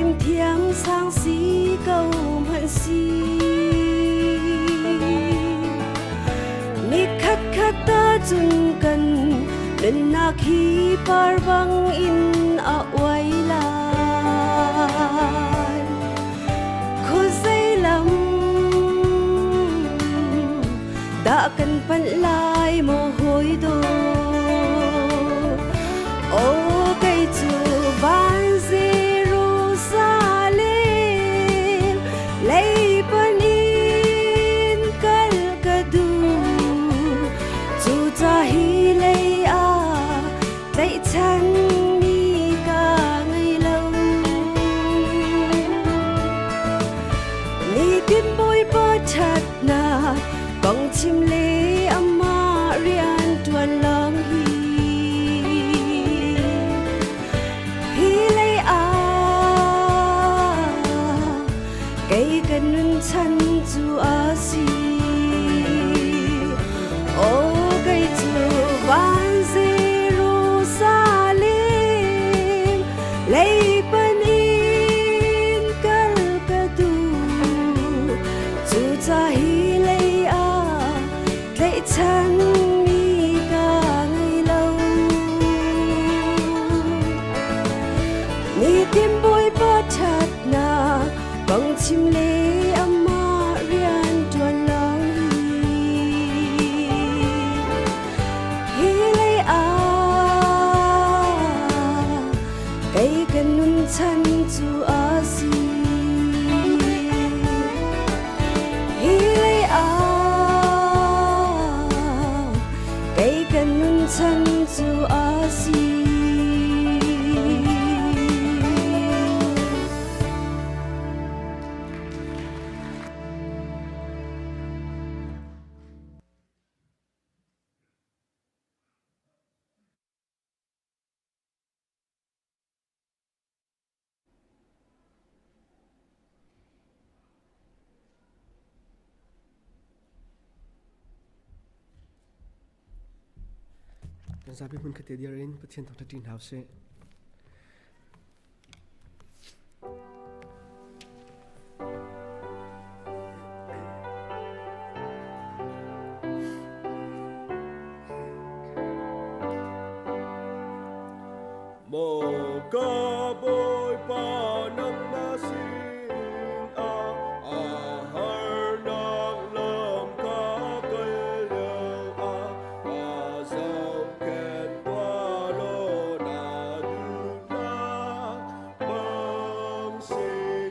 Fimthiam sang si ko hmanh si. Ni khat khat ta cun kan nunnak hi par bang in a uai lai. Khuazei lam dah kan panh lai maw hawi dawt. Aw kei cu van Jerusalem lei panin kal ka duh. Cu ca hi lei ah tlaihchan mi ka ngei lo. Nitin Bawipa ṭhatnak kong chim le amah rian ṭuan lawng hi. Hi lei ah kei ka nun chan cu a si. Aw kei cu van Jerusalem lei panin kal ka duh. Cu ca hi lei ah tlaihchan mi ka ngei lo. Nitin Bawipa ṭhatnak kong chim le amah rian ṭuan lawng hi. Hi lei ah kei ka nun chan cu a si. Hi lei ah kei ka nun chan cu a si. Kan zapi hmun khat te dir in Pathian thangṭhat ṭi hna usih. Maw ka Bawipa nangmah sin ah a harnak lam ka kal lio ah ka zohkhenh tuah law na duhnak bang si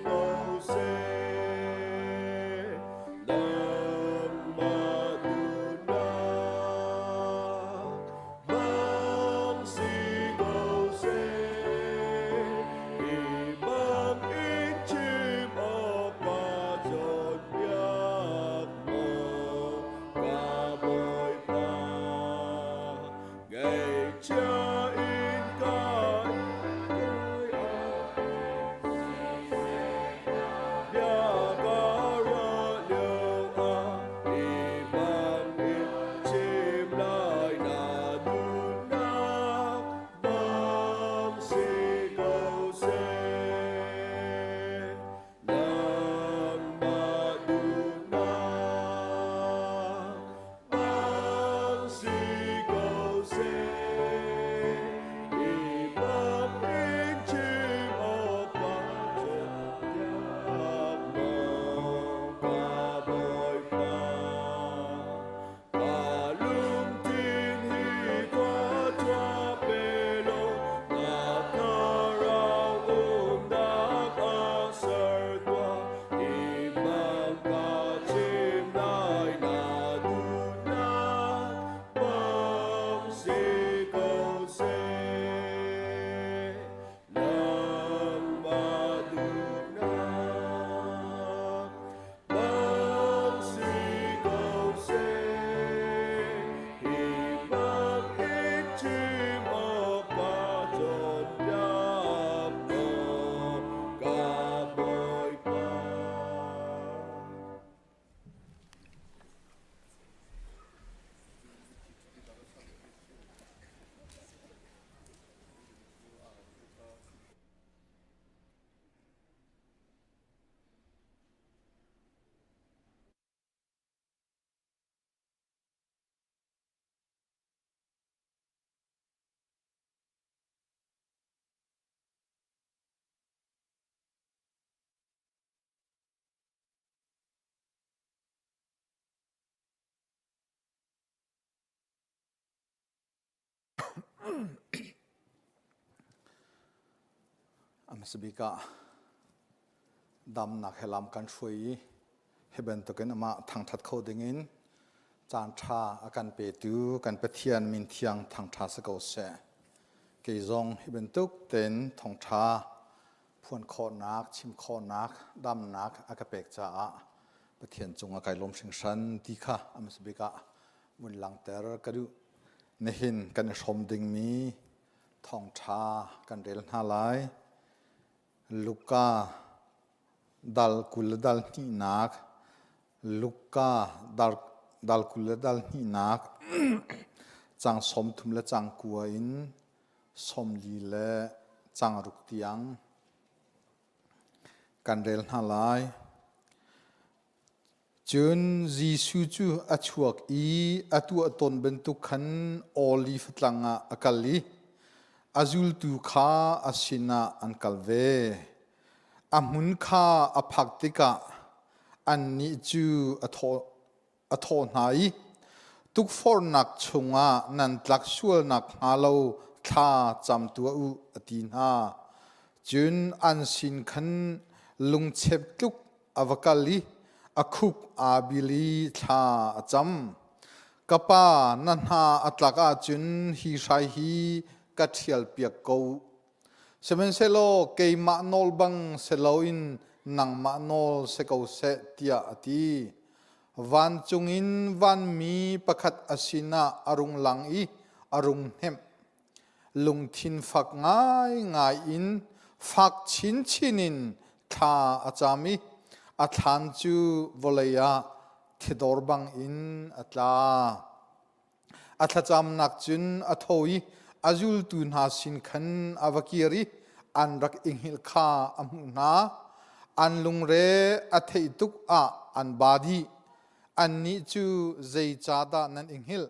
ko seh. Nangmah duhnak bang si ko seh. Hi bang in chim awk ka cawnpiak maw ka Bawipa. Ngaihchia in ka kai ah. A hmasa bik ah damnak he lam kan hruai i hi bantukin amah thangṭhat kho dingin caan ṭha a kan petu kan Pathian min thiang thangṭha si ko seh. Kei zong hi bantuk tein thawngṭha phuan khawhnak, chim khawhnak, damnak a ka pek caah Pathian cungah kai lawm hringhran ti kha a hmasa bik ah vun langhter ka duh. Nihin kan i hrawm dingmi thawngṭha kan rel hna lai. Luka dal 20 le dal hnihnak, Luka dal, dal 20 le dal hnihnak, cang 30 le cang kua in 40 le cang ruk tiang kan rel hna lai. Cun Jesuh cu a chuak i a tuah tawn bantuk khan Oliv tlang ah a kal i a zultu kha a sinah an kal ve. A hmun kha a phak tikah annih cu a thawh, a thawh hna i, Tukforhnak chungah nan tlak sual nakhnga lo thla cam tuah u, a ti hna. Cun an sin khan lungchep tluk a va kal i a khuk aa bil i thla a cam. Ka pa, na hna a tlak ahcun hi hrai hi ka ṭhialpiak ko. Sihmanhsehlaw keimah nawl bang si loin nangmah nawl si ko seh, tiah a ti. Vancung in vanmi pakhat a sinah a rung lang i a rung hnemh. Lungthin fak ngaingai in fak chinchin in thla a cam i a thlan cu vawlei ah thidor bangin a tla. A thlacamnak cun a tho i a zultu hna sin khan a va kir i an rak i hngilh kha a hmuh hna. An lungre a theih tuk ah an ba dih. Annih cu zeicahdah nan i hngilh?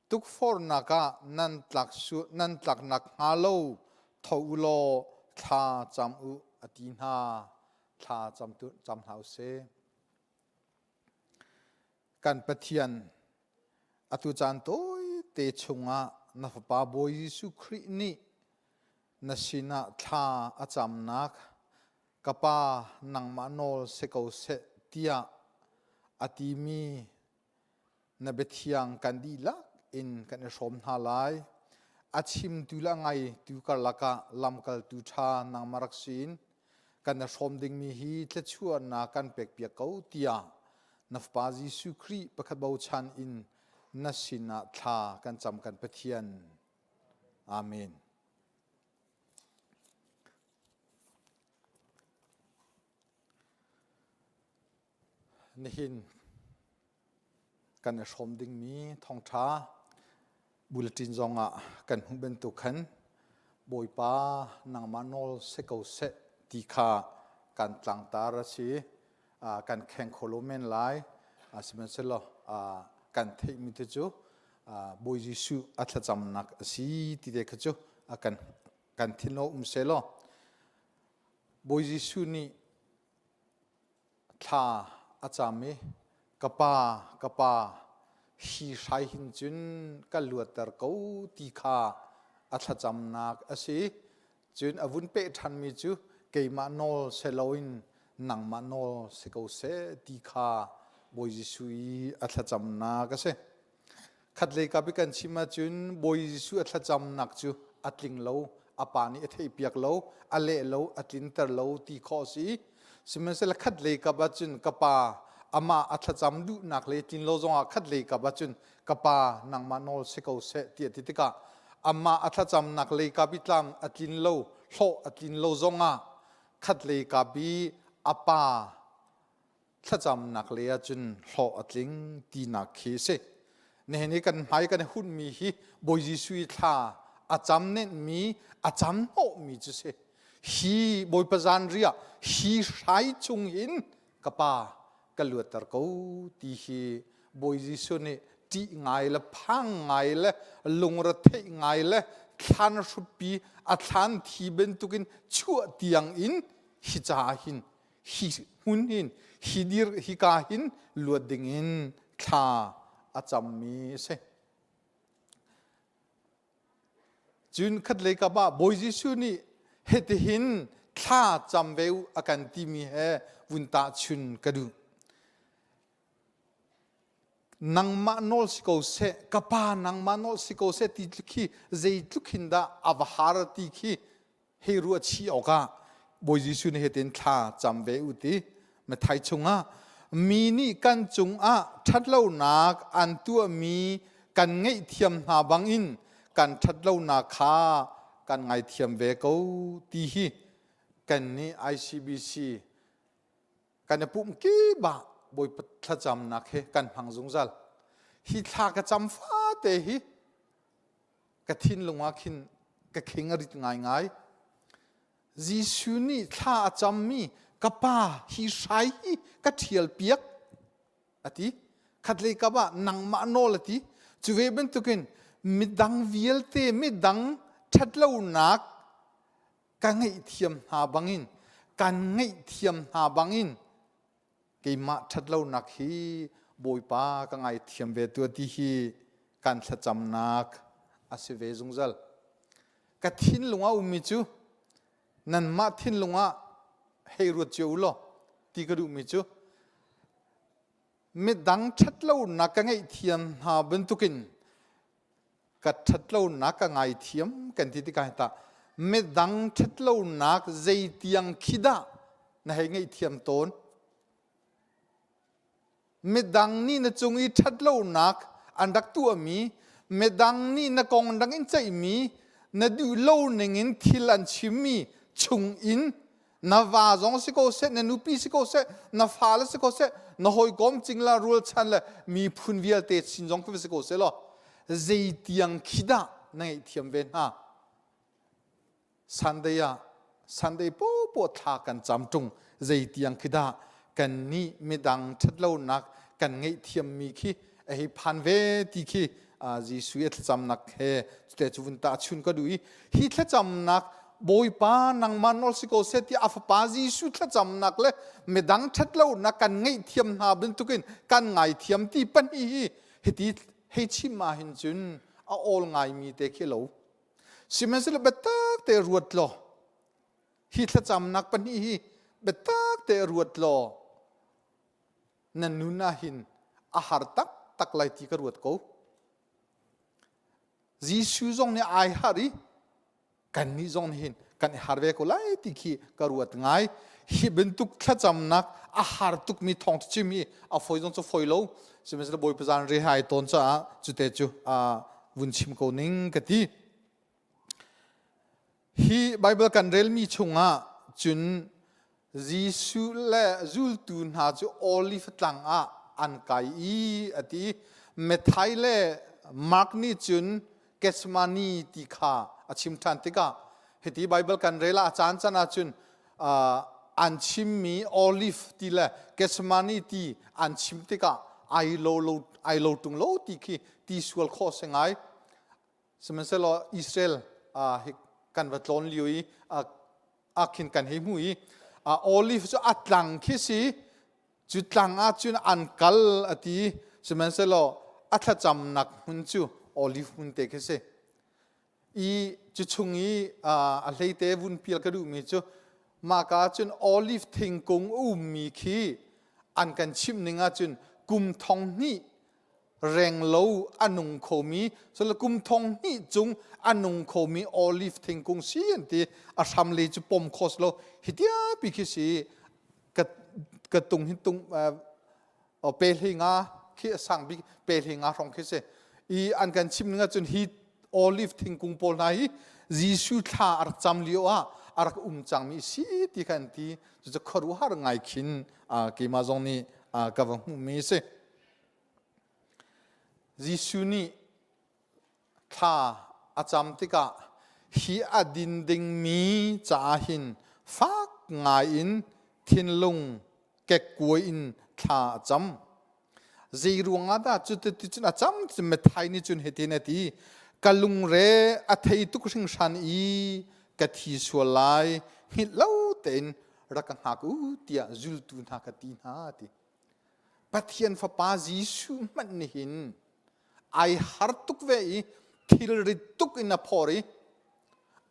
Tukforhnak ah nan tlak nan tlak nakhnga lo tho u law thla cam u a ti hna. Thla cam, cam hna u sih. Kan Pathian, atu caan tawite chungah na Fapa Bawi Jesuh Khrih nih na sinah thla a camnak ka Pa nangmah nawl si ko seh tiah a timi Na biathiang kan dihlak in kan i hrawm hna lai. A chimtu le a ngaitu karlak ah lamkaltu ṭha nangmah rak si in kan i hrawm dingmi hi thluachuahnak kan pekpiak ko tiah na Fapa Jesuh Khrih pakhat bochan in na sinah thla kan cam kan Pathian. Amen. Nihin kan i hrawm dingmi thawngṭha bulletin zongah kan hmuh bantuk khan Bawipa nangmah nawl si ko seh ti kha kan tlangtar a si. Kan kheng kho lo men lai. Sihmanhsehlaw kan theihmi te cu Bawi Jesuh a thlacamnak a si ti te kha cu kan kan thinlung um sehlaw Bawi Jesuh nih Thla a cam i, Ka pa, ka pa, hi hrai hin cun ka luatter ko ti kha a thlacamnak a si. Cun a vun peh ṭhanmi cu keimah nawl si loin nangmah nawl si ko seh ti kha Bawi Jesuh i a thlacamnak a si. Khatlei kap i kan chim ahcun Bawi Jesuh a thlacamnak cu a tling lo, a pa nih a theihpiak lo, a leh lo, a tlinter lo ti khawh a si. Sihmanhsehlaw khatlei kap ahcun ka pa amah a thlacam duhnak le tlin lo zongah khatlei kap ahcun ka pa nangmah nawl si ko seh ti a ti tikah amah a thlacamnak lei kap i tlam a tlin lo, hlawh a tlin lo zongah khatlei kap i a pa thlacamnak lei ahcun hlawh a tling tinak khi a si. Nihin i kan hmai kan i hunmi hi Bawi Jesuh i thla a cam nenhmi, a cam hnawhmi cu si. Hi Bawipa zanriah hi hrai chung hin ka pa ka luatter ko ti hi Bawi Jesuh nih ṭih ngai le phang ngai le lungretheih ngai le thlan hruppi a thlan thi bantukin chuah tiang in hi ca hin hi hmun hin hi dir hika hin luat ding in thla a cammi a si. Cun khatlei kap ah Bawi Jesuh nih hitihin thla cam ve u a kan timi he vun tahchun ka duh. Nangmah nawl si ko seh, ka pa nangmah nawl si ko seh ti khi zeitluk hin dah a va har ti khi hei ruah chih awkah Bawi Jesuh nih hitin thla cam ve u ti Mathai chungah mi nih kan cungah ṭhatlonak an tuahmi kan ngaihthiam hna bangin kan ṭhatlonak kha kan ngaithiam ve ko ti hi kannih ICBC kan i pumh kip ah Bawipa thlacamnak hi kan hmang zungzal. Hi thla ka cam fate hi ka thinlung ah khin ka khing a rit ngaingai. Jesuh nih thla a cammi ka pa hi hrai hi ka ṭhial piak a ti. Khatlei kap ah nangmah nawl a ti. Cu ve bantukin midang vialte midang ṭhatlonak ka ngaihthiam hna bangin kan ngaihthiam hna bangin keimah ṭhatlonak hi Bawipa ka ngaithiam ve tuah ti hi kan thlacamnak a si ve zungzal. Ka thinlung ah ummi cu nanmah thinlung ah hei ruat cio u law ti ka duhmi cu midang ṭhatlonak ka ngaihthiam hna bantukin ka ṭhatlonak ka ngaithiam kan ti tikah tah midang ṭhatlonak zeitiang khi dah na hei ngaihthiam tawn midang nih na cung i ṭhatlonak an rak tuahmi midang nih na kong dang in ceihmi na duh lo ning in thil an chimmi chung in na va zong si ko seh na nupi si ko seh na fale si ko seh na hawikom cingla rualchan le miphun vialte sin zong khi si ko seh law zeitiang khi dah na ngaihthiam ve hna Sunday ah Sunday popo thla kan cam ṭung zeitiang khi dah kan nih midang ṭhatlonak kan ngaihthiammi khi a hei phan ve ti khi Jesuh i thlacamnak he cute cu vun tahchun ka duh i hi thlacamnak Bawipa nangmah nawl si ko seh tiah a fapa Jesuh thlacamnak le midang ṭhatlonak kan ngaihthiam hna bantukin kan ngaithiam ti pahnih hi hiti hei chim ahhin cun a awl ngaimi te khi lo. Sihmanhsehlaw biatak te ruat law hi thlacamnak pahnih hi biatak te ruat law na nun ah hin a har taktak lai ti ka ruat ko. Jesuh zong nih ai har i kannih zong nih hin kan i har ve ko lai ti khi ka ruat ngai. Hi bantuk thlacamnak a har tukmi thawng chim hi a fawi zong cu fawi lo. Sihmanhsehlaw Bawipa zan re hai tawn caah cute cu vun chim ko ning ka ti. Hi Baibal kan relmi chungah cun Jesuh le zultu hna cu Olive tlang ah an kai i a ti. Matthai le Mark nih cun Gethsemane ti kha a chim ṭhan tikah hiti Baibal kan rel ah a caan can ahcun an chimmi Olive ti le Gethsemane ti an chim tikah ai lo lo ai lo ṭung lo ti khi ti sual khawh si ngai. Sihmanhsehlaw Israel hi kan va tlawn lio i ah khin kan hei hmu i olive cu a tlang khi si cu tlang ah cun an kal a ti sihmanhsehlaw a thlacamnak hmun cu olive hmun te khi si i cu chung i a hleite vun pial ka duhmi cu mahka cun olive thingkung a ummi khi an kan chimh ning ahcun kum thong hnih renglo a nung khomi cun kum thong hnih cung a nung khomi olive thingkung si an ti a hram le cu pom kho lo hi pi khi si ka ka tung hin tung pe hlei nga khi a sang bik pe hlei nga hrawng khi si i an kan chim ning ahcun hi olive thingkung pawl hna hi Jesuh thla a rak cam lio ah a rak um cangmi si ti kha an ti cucu khuaruahhar ngai khin keimah zong nih ka va hmuhmi si Jesuh nih thla a cam tikah hi a din dingmi caah hin fak ngaiin thinlung kekkuai in thla a cam. Zei ruangah dah cuti cun a cam? Matthai nih cun hitin a ti, ka lungre a thei tuk hringhran i ka thi sual lai, hngilh lo tein rak ka hngak u tiah zultu hna ka ti hna a ti. Pathian Fapa Jesuh hmanh nih hin ai har tuk ve i thilrit tuk in a phor i.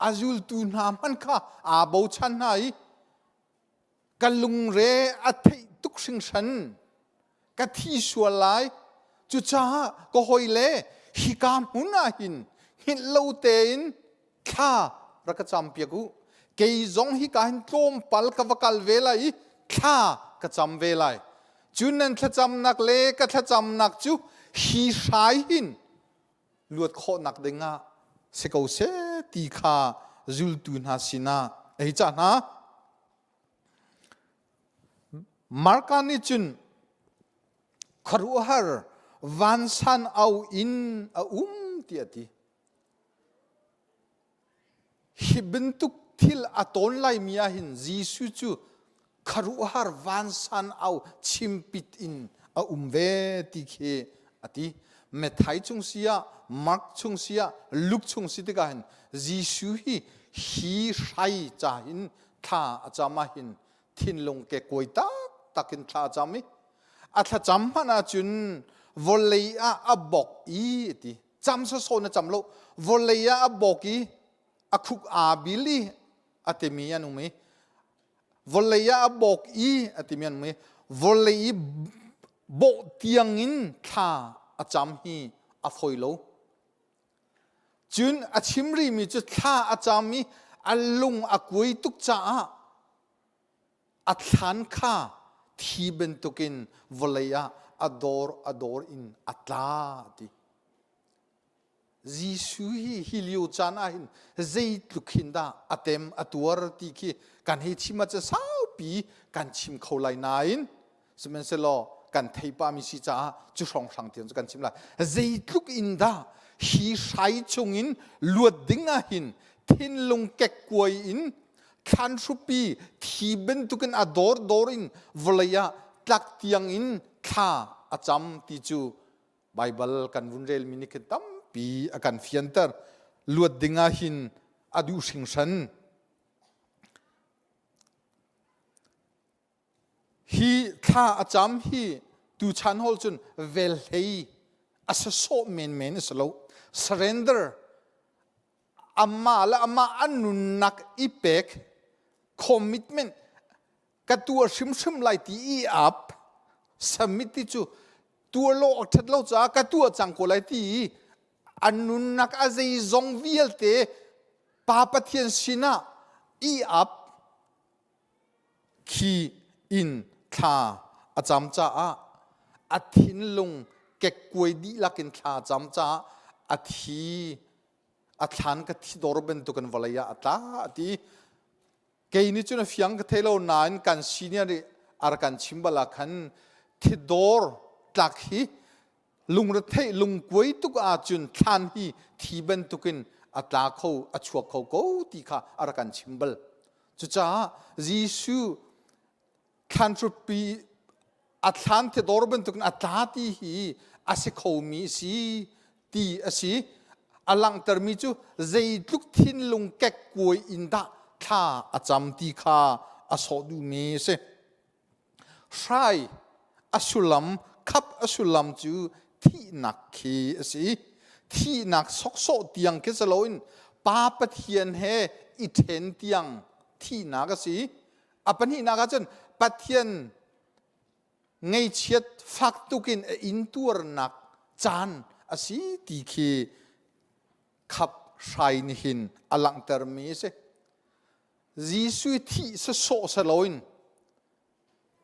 A zultu hna hmanh kha aa bochan hna i ka lungre a theih tuk hringhran. Ka thi sual lai. Cucaah ka hawile hika hmun ah hin hngilh lo tein thla rak ka campiak u. Kei zong hika hin tlawmpal ka va kal ve lai i thla ka cam ve lai. Cun nan thlacamnak le ka thlacamnak cu hi hrai hin luat khawhnak dingah si ko seh ti kha zultu hna sinah a hei cah hna. Marka nih cun khuaruahhar vansan au in a um tiah a ti. Hi bantuk thil a tawn laimi ah hin Jesuh cu khuaruahhar vansan au chimpit in a um ve ti khi a ti. Matthai chung si ah, Mark chung si ah, Luke chung si tikah hin Jesuh hi hi hrai ca hin thla a cam ah hin thinlung kekuai taktak in thla a cam i a thlacam hmanh ahcun vawlei ah a bok i a ti. Cam sawsawh na cam lo vawlei ah a bawk i a khuk aa bil i a timi an um i vawlei ah a bawk i a timi an um i vawlei i bawh tiang in thla a cam hi a fawi lo cun a chim rihmi cu thla a cam i a lung a kuai tuk caah a thlan kha thi bantukin vawlei ah a dor a dor in a tla ti. Jesuh hi hi lio caan ah hin zeitluk hin dah a tem a tuar ti khi kan hei chim ahcun saupi kan chim kho lai nain sihmanhsehlaw kan thei pahmi si caah cu hrawnghrang tiang cu kan chim lai. Zeitluk in dah hi hrai chungin luat ding ah hin thinlung kekkuai in thlan hrupi thi bantukin a dawrdawr in vawlei ah tlak tiang in thla a cam ti cu Baibal kan vun relmi nih khin tampi a kan fianter. Luat ding ah hin a duh hringhran. Hi thla a cam hi tuchan hol cun velhlei a sasawh menmen a si lo. Surrender amah le amah an nunnak i pek commitment ka tuah hrimhrim lai ti i ap summit ti cu tuah lo a ṭhat lo caah ka tuah cang ko lai ti i an nunnak a zeizong vialte Pa Pathian sinah i ap khi in thla a cam caah a thinlung kekkuai dihlak in thla a cam caah a thi a thlan ka thi dor bantukin vawlei ah a tla a ti. Kei nih cun a fiang ka thei lo nain kan senior nih a rak kan chim bal ah khan thidor tlak hi lungretheih lungkuai tuk ahcun thlan hi thi bantukin a tla kho a chuak kho ko ti kha a rak kan chim bal. Cucaah Jesuh thlanhrupi a thlan thidor bantukin a tla ti hi a si khomi si ti a si. A langhtermi cu zeitluk thinlung kekkuai in dah thla a cam ti kha a sawh duhmi a si. Hrai a sullam khap a sullam cu thihnak khi a si. Thihnak sawksawh tiang khi si loin Pa Pathian he i ṭhen tiang thihnak a si. A pahnihnak ahcun Pathian ngeichiat fak tukin a intuarnak caan a si ti khi khap hrai nih hin a langhtermi a si. Jesuh thih sasawh si loin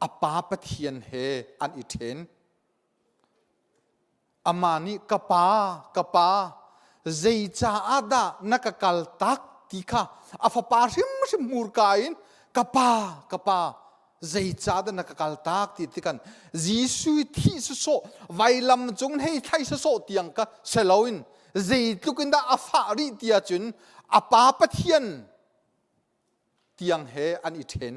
a Pa Pathian he an i ṭhen. Amah nih ka pa, ka pa, zeicaah dah na ka kaltak ti kha a fapa hrimhrim hmurka in ka pa, ka pa, zeicah dah na ka kaltak ti tikan Jesuh thih sawsawh vailam cung hei thlai sawsawh tiang ka si loin zeitluk in dah a fah rih ti ahcun a pa Pathian tiang he an i ṭhen.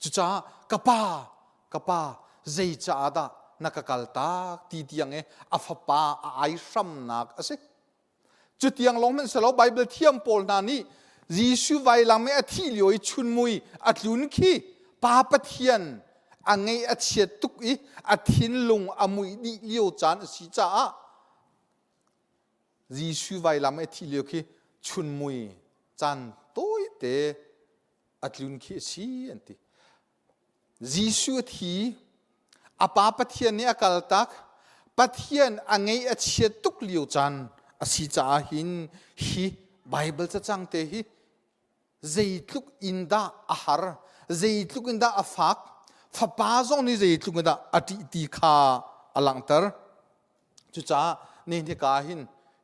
Cucaah ka pa, ka pa, zeicaah dah na ka kaltak ti tiang i a fapa a aihramnak a si. Cutiang lawng hmanh si lo Baibal thiam pawl hna nih Jesuh vailam i a thih lio i chunmui a tlun khi Pa Pathian a ngeih a chiat tuk i a thinlung a muih dih lio caan a si caah Jesuh vailam i a thih lio khi chunmui. Caan tawite a tlun khi a si an ti. Jesuh a thi, a Pa Pathian nih a kaltak, Pathian a ngeih a chiat tuk lio caan a si caah hin hi Baibal cacang te hi zeitluk in dah a har, zeitluk in dah a fak, fapa zong nih zeitluk in dah a ṭih ti kha a langhter. Cucaah nihin hika hin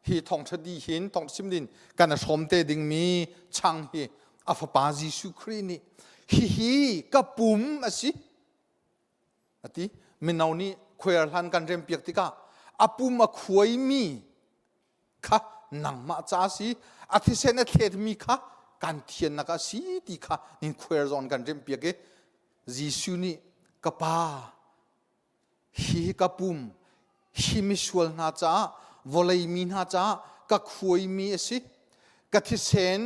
hi thawngṭha di hin thawngṭha chim din kan i hrawm te dingmi chang hi a fapa Jesuh Khrih nih hihi ka pum a si a ti. Mino nih khuair hlan kan rempiak tikah a pum a khuaimi kha nangmah ca a si a thisen a thletmi kha kan thiannak a si ti kha nin khuair zawn kan rempiak i Jesuh nih ka pa hi ka pum hi misual hna caah vawlei mi hna caah ka khuaimi a si ka thisen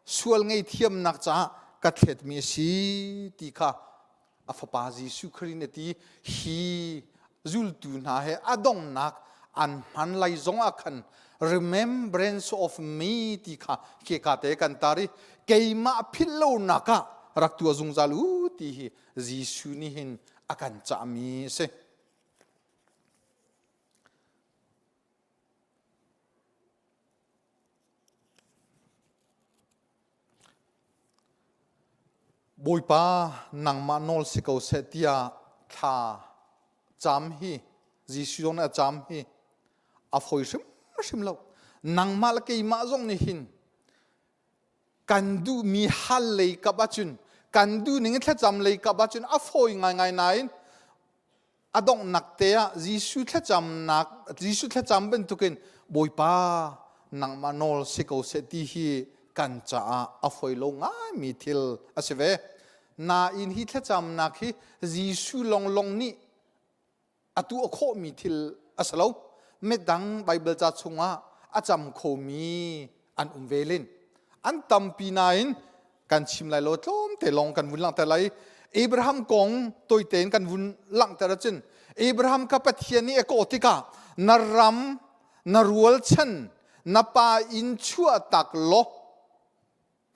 sual ngei-thiamnak caah ka thletmi a si ti kha a fapa Jesuh Khrih nih a ti hi zultu hna he a donghnak an hman lai zong ah khan remembrance of me ti kha keka te kan tar i keimah philh lonak ah rak tuah zungzal u ti hi Jesuh nih hin a kan cahmi a si. Bawipa nangmah nawl si ko seh tiah thla cam hi Jesuh zong nih a cam hi a fawi hrimhrim lo. Nangmah le keimah zong nih hin kan duhmi hal lei kap ahcun kan duh ning in thlacam lei kap ahcun a fawi ngaingai nain a donghnak te ah Jesuh thlacamnak Jesuh thlacam bantukin Bawipa nangmah nawl si ko seh ti hi kan caah a fawi lo ngaimi thil a si ve. Nain hi thlacamnak hi Jesuh longlong nih a tuah khawhmi thil a si lo. Midang Baibal ca chungah a cam khomi an um ve len. An tampi nain kan chim lai lo tlawmte lawng kan vun langhter lai. Abraham kong tawite in kan vun langhter ahcun Abraham kha Pathian nih a kawh tikah na ram, na rualchan, na pa inn chuahtak law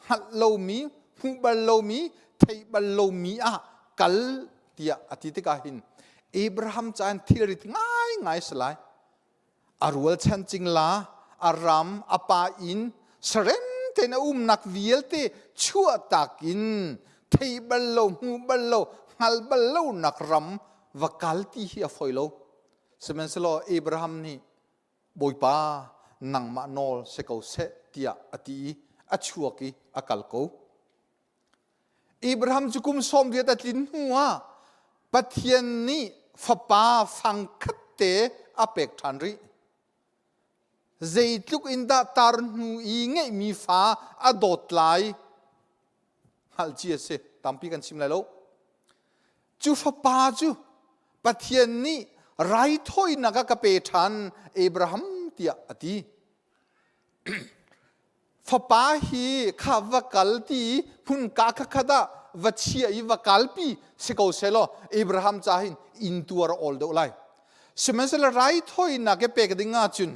hngalh lomi, hmuh bal lomi, theih bal lomi ah kal tiah a ti tikah hin Abraham caan thilrit ngaingai si lai. A rualchan cingla, a ram, a pa inn, sarem tein a umnak vialte chuahtak in thei bal lo, hmu bal lo, hngal bal lo nak ram va kal ti hi a foi lo. Sihmanhsehlaw Abraham nih Bawipa nangmah nawl si ko seh tiah a ti i a chuak i a kal ko. Abraham cu kum 80 a tlin hnuah Pathian nih fapa fangkhat te a pek ṭhan rih. Zeitluk in dah tar hnu i ngeihmi fa a dawt lai hngalh ci a si. Tampi kan chim lai lo. Cu fapa cu Pathian nih raithawinak ah ka pe ṭhan Abraham tiah a ti. Fapa hi kha va kal ti hmun ka khat ah va chia i va kalpi si ko selaw Abraham ca hin inn tuar a awl deuh lai. Sihmanhsehlaw raithawinak i pek ding ahcun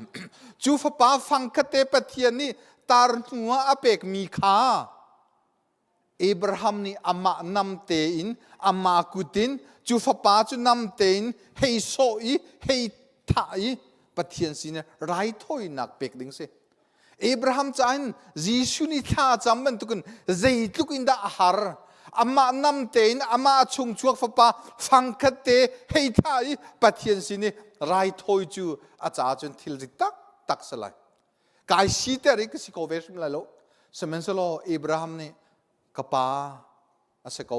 cu fapa fangkhat te Pathian nih tar hnu ah a pekmi kha Abraham nih amah nam tein amah kut in cu fapa cu nam tein hei sawh i hei thah i Pathian sin raithawinak pek ding si. Abraham ca in Jesuh nih thla a cam bantukin zeitluk in dah a har amah nam tein amah chung chuak fapa fangkhat te hei thah i Pathian sin i raithawi cu a caah cun thilri taktak si lai. Kai siter i ka si ko ve hrim lai lo. Sihmanhsehlaw Abraham nih ka pa a si ko.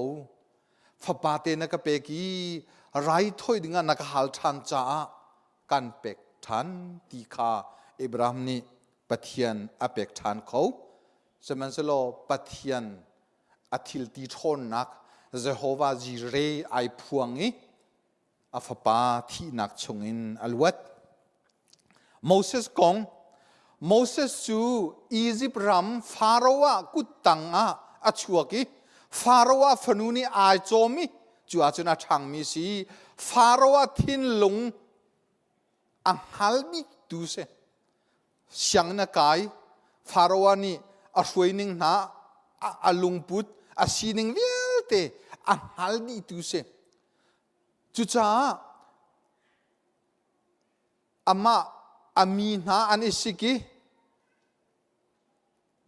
Fapa te na ka pek i raithawi dingah na ka hal ṭhan caah kan pek ṭhan ti kha Abraham nih Pathian a pek ṭhan kho. Sihmanhsehlaw Pathian a thilti ṭhawnnak Jehovah Jireh ai phuang i a fapa thihnak chungin a luat. Moses kong Moses cu Izipt ram Faro ah kuttang ah a chuak i Faro ah fanu nih ai cawm i cu ahcun a ṭhangmi si. Faro ah thinlung a hngal biktu si. Sianginn a kai. Faro nih a hruaining hna a lungput a sining vialte a hngal dihtu si. Cucaah amah a mi hna an i sik i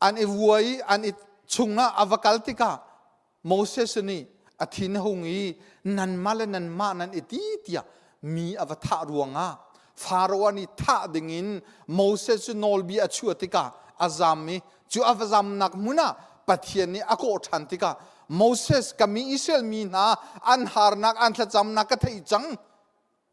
an i vua i an i chungah a va kal tikah Moses nih a thin a hung i nanmah le nanmah nan i ti tiah mi a va thah ruangah Faraoh nih thah dingin Moses cu nawlbia a chuah tikah a zam i cu a va zamnak hmun ah Pathian nih a kawh ṭhan tikah Moses ka mi Israel mi hna an harnak an thlacamnak ka theih cang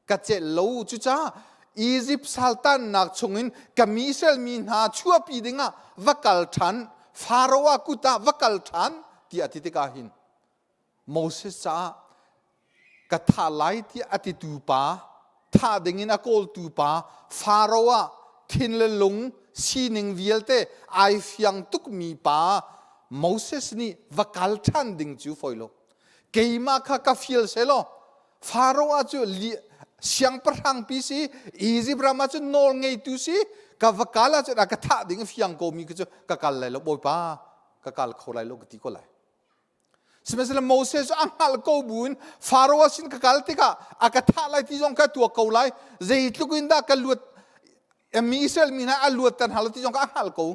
ka celh lo cucaah Izipt saltannak chungin ka mi Israel mi hna chuahpi dingah va kal ṭhan Faraoh kut ah va kal ṭhan tiah a ti tikah hin Moses caah ka thah lai tiah a titu pa thah dingin a kawltu pa Faraoh ah thin le lung sining vialte ai fiang tukmi pa Moses nih va kal ṭhan ding cu fawi lo keimah kha ka fial selaw Faro ah cu siangpahrang pi si Egypt ram ah cun nawl ngeitu si ka va kal ahcun a ka thah ding fiang ko mi cu ka kal lai lo bawipa ka kal kho lai lo ka ti ko lai sihmanhsehlaw Moses cu a hngalh ko buin Faro sin ka kal tikah a ka thah lai ti zong ka tuak ko lai zeitluk in dah ka luat mi Israel mi hna a luatter hna lo ti zong ka a hngalh ko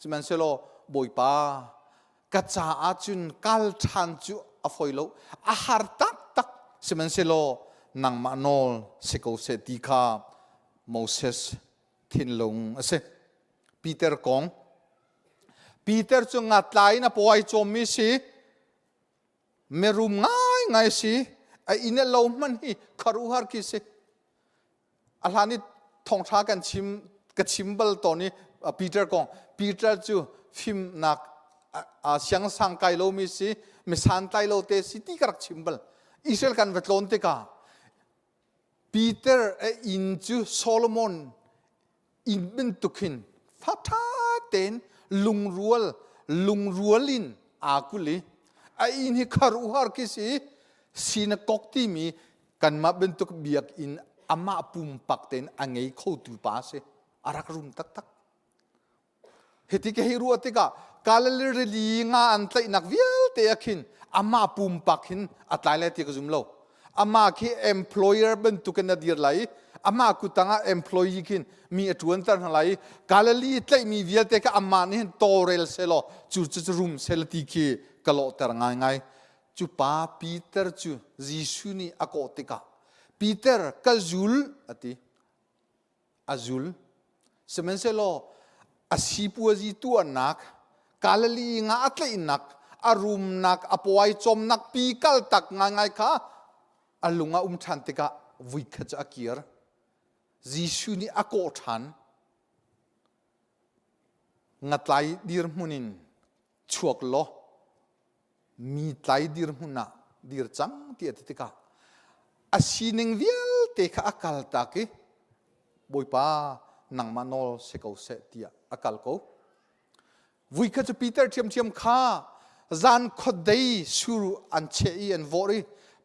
sihmanhsehlaw bawipa ka caah cun kal ṭhan cu a fawi lo a har taktak sihmanhsehlaw nangmah nawl si ko seh ti kha Moses thinlung a si Peter kong Peter cu ngatlai in a paw ai cawmmi si mirum ngaingai si a inn a lo hmanh hi khuaruahhar khi si A hlan i thawngṭha kan chim ka chim bal tawn i Peter kong Peter cu fimnak siangsang kai lomi si mi santlai lo te si ti ka rak chim bal Israel kan va tlawn tikah Peter a inn cu Solomon inn bantuk hin fa ṭha tein lungrual lungrual in aa kulh i a inn hi kharuhar khi si sinakok timi kanmah bantuk biakinn amah pumpak tein a ngei khotu pa si a rak rum taktak Hiti ka hei ruah tikah Galilee rili nga an tlaihnak vialte ah khin amah pumpak hin a tlai lai ti ka zum lo. Amah khi employer bantukin a dir lai i amah kutang ah employee khin mi a ṭuanter hna lai i Galilee tlaihmi vialte kha amah nih hin tawlrel selaw cu cu rum selaw ti khi ka lawhter ngaingai. Cu pa Peter cu Jesuh nih a kawh tikah Peter ka zul a ti. a zul. Sihmanhsehlaw a sipuazi tuahnak, Galilee nga a tlaihnak, a rumnak, a pawai cawmnak pi kaltak ngaingai kha a lung a um ṭhan tikah vuikhat cu a kir. Jesuh nih a kawh ṭhan. Ngatlai dirhmun in chuak law mi tlai dirhmun ah dir cang ti a ti tikah a sining vialte kha a kaltak i Bawipa nangmah nawl si ko seh tiah a kal ko. Vuikhat cu Peter ṭhiamṭhiam kha zan khuadei sur an cheh i an vawr i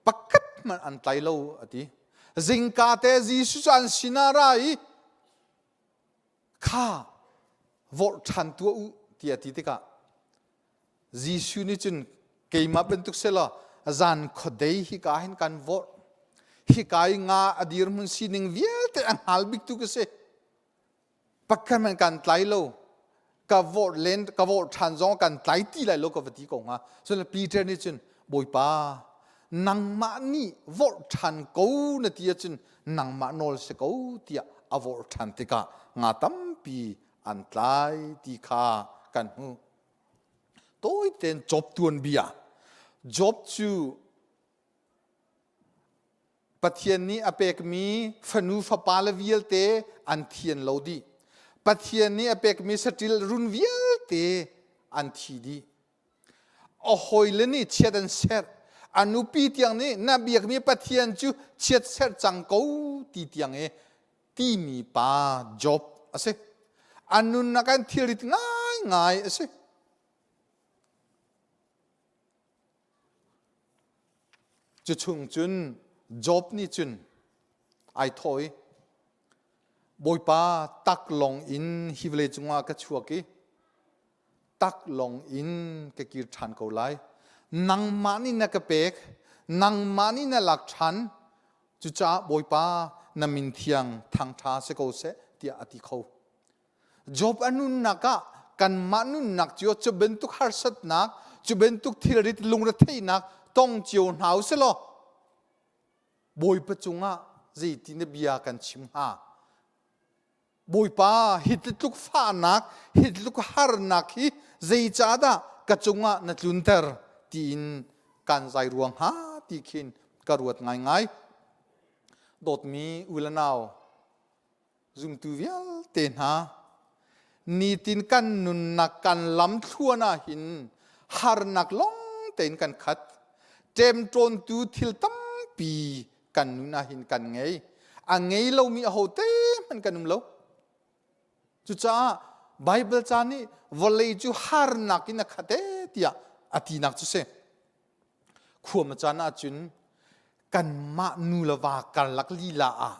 pakhat hmanh an tlai lo a ti. Zingka te Jesuh cu an sinah ra i kha vorh ṭhan tuah u tiah a ti tikah Jesuh nih cun keimah bantuk selaw zan khuadei hika hin kan vorh hika i nga a dirhmun sining vialte a hngal biktu ka si pakhat hmanh kan tlai lo ka vorh len ka vorh ṭhan zong kan tlai ti lai lo ka va ti ko hnga cun Peter nih cun Bawipa nangmah nih vorh ṭhan ko na ti ahcun nangmah nawl si ko tiah a vorh ṭhan tikah nga tampi an tlai ti kha kan hmuh. Tawi tein Job tuanbia. Job cu Pathian nih a pekmi fanu fapa le vialte an thian lo dih. Pathian nih a pekmi saṭil run vialte an thi dih. A hawile nih chiat an serh. A nupi tiang nih na biakmi Pathian cu chiat serh cang ko ti tiang i timi pa Job a si. A nunnak an thilrit ngaingai a si. Cu chung cun Job nih cun ai thawh i Bawipa taklawng in hi vawlei cungah ka chuak i. Taklong in ka kir ṭhan ko lai. Nangmah nih na ka pek, nangmah nih na lak ṭhan. Cucaah Bawipa na min thiang thangṭha si ko seh tiah a ti kho. Job a nunnak ah kanmah nunnak cio cu bantuk harsatnak, cu bantuk thilrit lungretheihnak tong cio hna u sih law Bawipa cungah zeiti na bia kan chim hnga? Bawipa, hi tluk fahnak, hi tluk harnak hi zeicahdah ka cungah na tlunter tiin kan zai ruang hnga ti khin ka ruat ngaingai. Dawtmi u le nau, zumtu vialte hna, nitin kan nunnak kan lam thluan ah hin harnak lawng tein kan khat. Ṭemṭawntu thil tampi kan nun ah hin kan ngei. A ngei lomi ahote hmanh kan um lo. Cucaah Baibal ca nih vawlei cu harnak in a khat ee tiah a tinak cu si. Khuam a caan ahcun kanmah nu le va karlak lila ah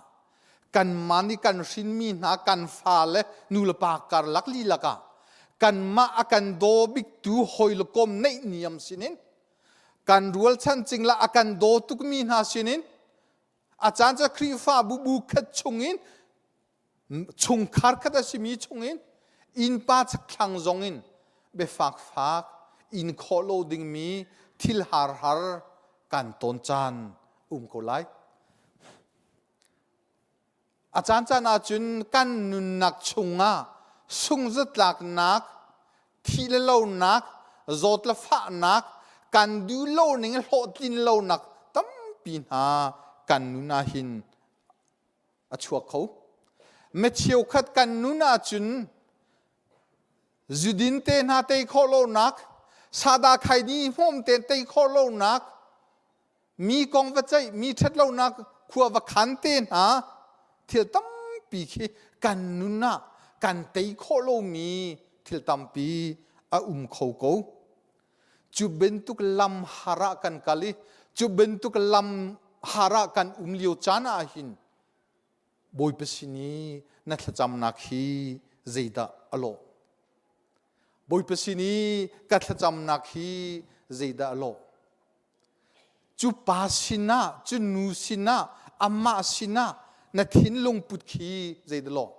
kanmah nih kan hrinmi hna kan fale nu le pa karlak lila ah kanmah a kan daw biktu hawi le kom neih niam sinin kan rualchan cingla a kan daw tukmi hna sinin a caan cu Khrihfabu bu khat chungin chungkhar khat a simi chungin innpa chakthlang zongin biafak fak in khawh lo dingmi thil har har kan ton caan um ko lai. A caancaan ahcun kan nunnak chungah sungzatlaknak, thih le lonak, zawt le fahnak, kan duh lo ning hlawhtlin lonak tampi hna kan nun ahhin a chuak kho. Mi cheukhat kan nun ahcun zudin te hna tei khawh lonak, sada khaini hmawm te tei khawh lonak, mi kong va ceih mi ṭhatlonak khua va khan te hna thil tampi khi kan nun ah kan tei khawh lomi thil tampi a um kho ko cu bantuk lam har ah kan kal i cu bantuk lam har ah kan um lio caan ah hin Bawipa sin i na thlacamnak hi zeidah a lawh Bawipa sin i ka thlacamnak hi zeidah a lawh Cu pa sinah, cu nu sinah, amah sinah na thinlung put khi zeidah lawh?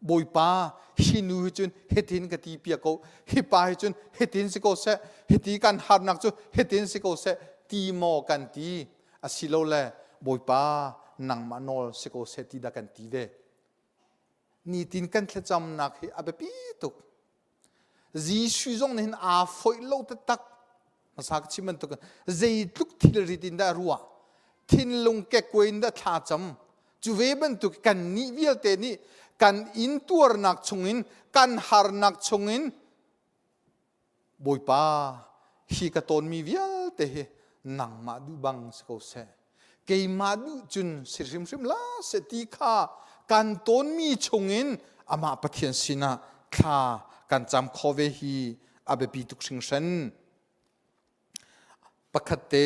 Bawipa, hi nu hi cun hitin ka ti piak ko, hi pa hi cun hitin si ko seh, hiti kan harnak cu hitin si ko seh, ti maw kan ti? Asilole, Bawipa, nangmah nawl si ko seh ti dah kan ti ve. Nitin kan thlacamnak hi a biapi tuk. Jesuh zong nih hin aa foih lo taktak. Hmasa ka chim bantuk zeitluk thilrit in dah ruah, thinlung kekkuai in dah thla cam. Cu ve bantuk kan nih vialte nih kan intuarnak chungin, kan harnak chungin Bawipa, hi ka tawnmi vialte hi nangmah duh bang si ko seh. Keimah duh cun si hrimhrim la seh ti kha kan tawnmi chungin amah Pathian sinah thla kan cam kho ve hi a biapi tuk hringhran. Pakhat te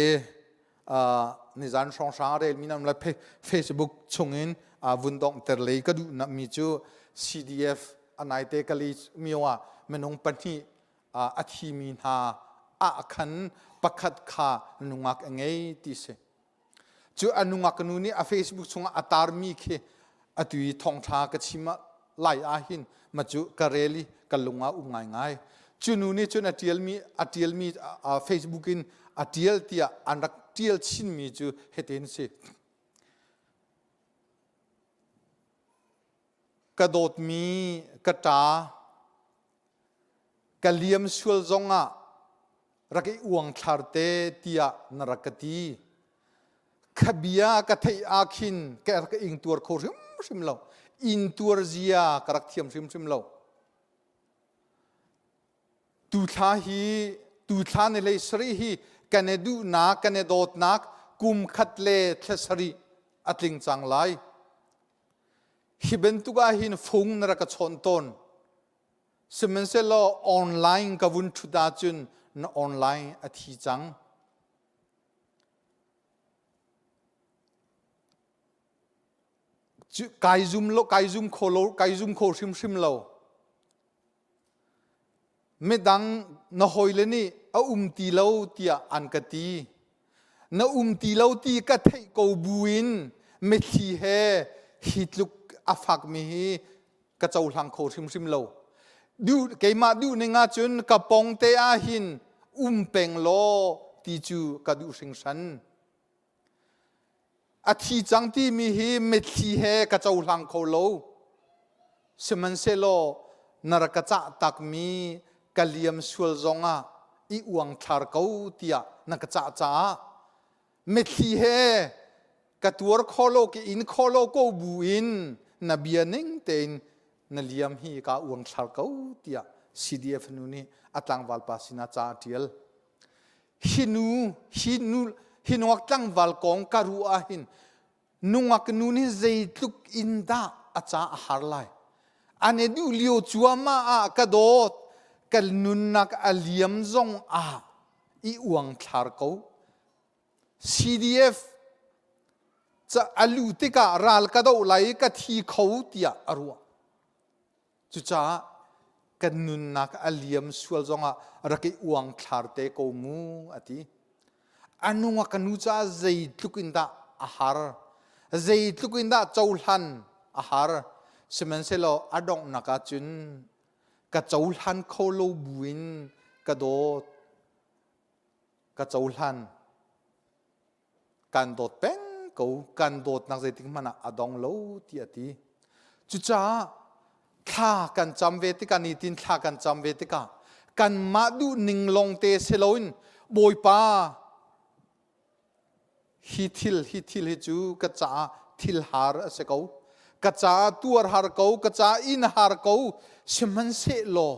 nizan hrawnghrang a relmi nam le Facebook chungin vun donghter lei ka duh mi cu CDF anaite kali mio ah minung pahnih a thimi hna ah khan pakhat kha nungak a ngei ti si. Cu a nungak nu nih a Facebook chungah a tarmi khi atu i thawngṭha ka chim lai ahhin ma cu ka rel i ka lung ah um ngaingai. Cu nu nih cun a ṭialmi a ṭialmi Facebook in a ṭial tiah an rak ṭial chinmi cu hitin si. Ka dawtmi ka ṭa Ka liam sual zongah rak i uangthlar te tiah na rak ka ti. Kha bia ka theih ah khin ka rak ingtuar kho hrimhrim lo. Intuar zia ka rak thiam hrimhrim lo. Tuthla hi tuthla ni hlei sarih hi kan i duhnak kan i dawtnak kum khat le thla sarih a tling cang lai. Hi bantuk ah hin fung na rak ka chawnh tawn. Sihmanhsehlaw online ka vun ṭhut ahcun na online a thi cang. Kai zum lo, kai zum kho lo, kai zum kho hrimhrim lo. Midang na hawile nih a um ti lo tiah an ka ti. Na um ti lo ti ka theih ko buin mitthli he hi tluk a fakmi hi ka cohlang kho hrimhrim lo. Duh, keimah duh ning ahcun ka pong te ah hin um peng law ti cu ka duh hringhran. A thi cang timi hi mitthli he ka cohlang kho lo. Sihmanhsehlaw na rak ka cah takmi ka liam sual zongah i uangthlar ko tiah na ka cah caah mitthli he ka tuar kho lo ka in kho lo ko buin na bia ning tein na liam hi kaa uangthlar ko tiah CDF nu nih a tlangval pa sinah ca a ṭial. Hi nu hi nu hi nungak tlangval kong ka ruah ah hin nungak nu nih zeitluk in dah a ca a har lai. An i duh lio cuahmah ah ka dawt ka nunnak a liam zong ah i uangthlar ko. CDF ca a luh tikah ral ka doh lai i ka thi kho tiah a ruah. Cucaah kan nunnak a liam sual zongah rak i uangthlar te ko mu a ti. A nung a ka nu caah zeitluk in dah a har, zeitluk in dah cohlan a har. Sihmanhsehlaw a donghnak ah cun ka cohlan kho lo buin ka dawt, ka cohlan. Kan dawt peng ko, kan dawtnak zeitik hmanh ah a dong lo ti a ti. Cucaah thla kan cam ve tikah nitin thla kan cam ve tikah kanmah duh ning lawngte si loin Bawipa hi thil hi thil hi cu ka caah thil har a si ko ka caah tuar har ko ka caah in har ko sihmanhsehlaw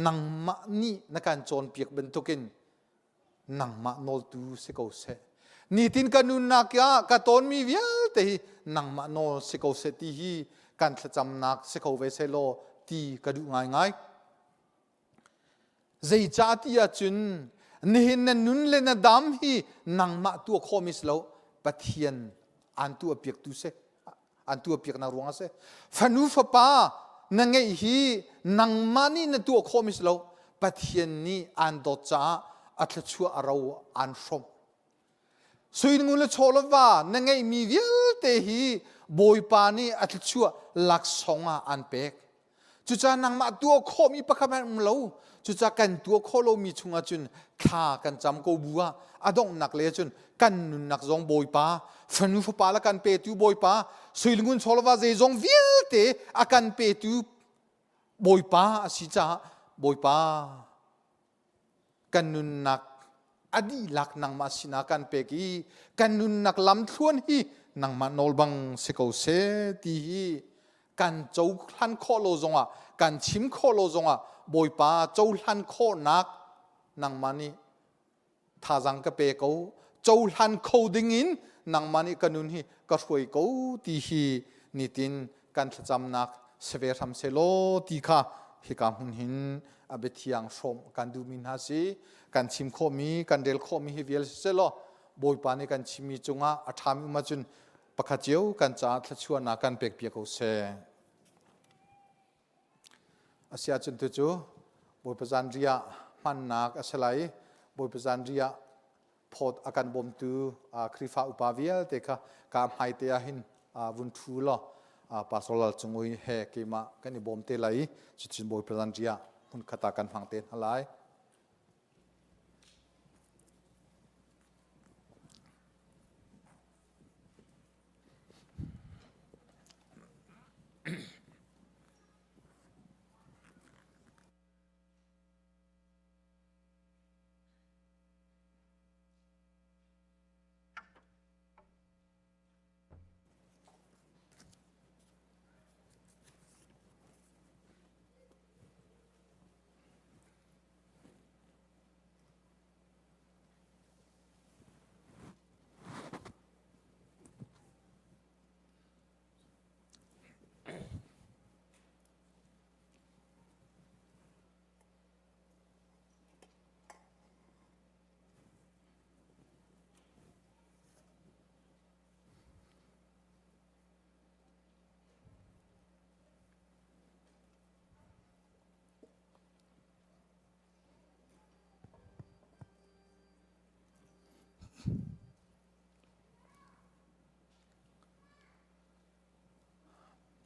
nangmah nih na kan cawnpiak bantukin nangmah nawltu si ko seh. Nitin ka nunnak ah ka tawnmi vialte hi nangmah nawl si ko seh ti hi kan thlacamnak si ko ve seh law ti ka duh ngaingai. Zeicah ti ahcun nihin na nun le na dam hi nangmah tuah khawhmi si lo Pathian aan tuah piaktu si. An tuahpiaknak ruang a si. Fanu fapa na ngeih hi nangmah nih na tuah khawhmi si lo. Pathian nih aan dawt caah a thluachuah a ro aan hrawmh. Suingun le chaw le va na ngeihmi vialte hi Bawipa nih a thluachuah laksawng ah aan pek. Cucaah nangmah tuah khawhmi pakhat hmanh um lo. Cucaah kan tuah khawh lomi chungah cun thla kan cam ko bu ah a donghnak le cun kan nunnak zong Bawipa, fanu fapa le kan petu Bawipa, suilingun chawlva zeizong vialte a kan petu Bawipa a si caah Bawipa kan nunnak a dihlak nangmah sinah kan pek i kan nunnak lamthluan hi nangmah nawl bang si ko seh ti hi kan cohlan khawh lo zongah kan chim khawh lo zongah Bawipa cohlan khawhnak nangmah nih thazang ka pe ko cohlan kho dingin nangmah nih ka nun hi ka hruai ko ti hi nitin kan thlacamnak si ve hram selaw ti kha hika hmun hin a biathiang hrawm kan duhmi hna si kan chim khawhmi kan rel khawhmi hi vial si selaw Bawipa nih kan chimmi cungah a ṭhami um ahcun pakhat cio kan caah thluachuahnak kan pek piak ko seh. Asiahcun tucu Bawipa zanriah hmannak a si lai. Bawipa zanriah phawt a kan bawmtu Khrihfa upa vialte kha ka hmaite ah hin vun ṭhu law Pastor Lal Cung Ui he keimah kan i bawm te lai i cucun Bawipa zanriah hmunkhat ah kan hmang te hna lai.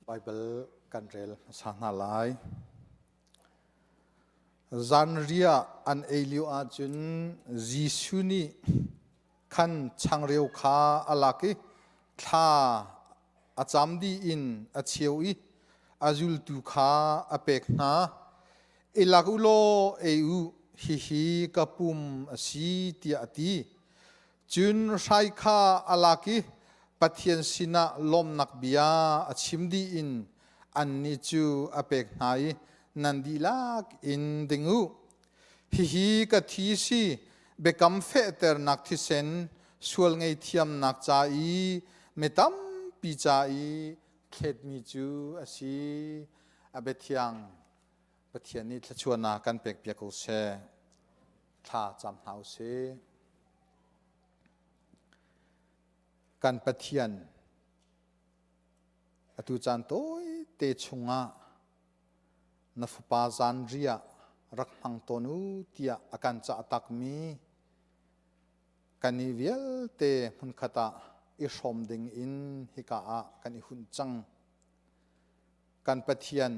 Baibal kan rel hmasa hna lai. Zanriah an ei lio ahcun Jesuh nih khan changreu kha a lak i thla a cam dih in a cheu i a zultu kha a pek hna. I lak u law ei u, hihi ka pum a si, tiah a ti. Cun hrai kha a lak i Pathian sinah lawmhnak bia a chim dih in annih cu a pek hna i nan dihlak in ding u. Hihi ka thi si, biakam fehternak thisen, sual ngeihthiamnak ca i mi tampi ca i thletmi cu a si. A biathiang Pathian nih thluachuahnak kan pekpiak ko seh. Thla cam hna u sih. Kan Pathian atu caan tawite chungah na fapa zanriah rak hmang tawn u tiah a kan cah takmi kan i vialte hmunkhat ah i hrawm ding in hika ah kan i hunh cang. Kan Pathian,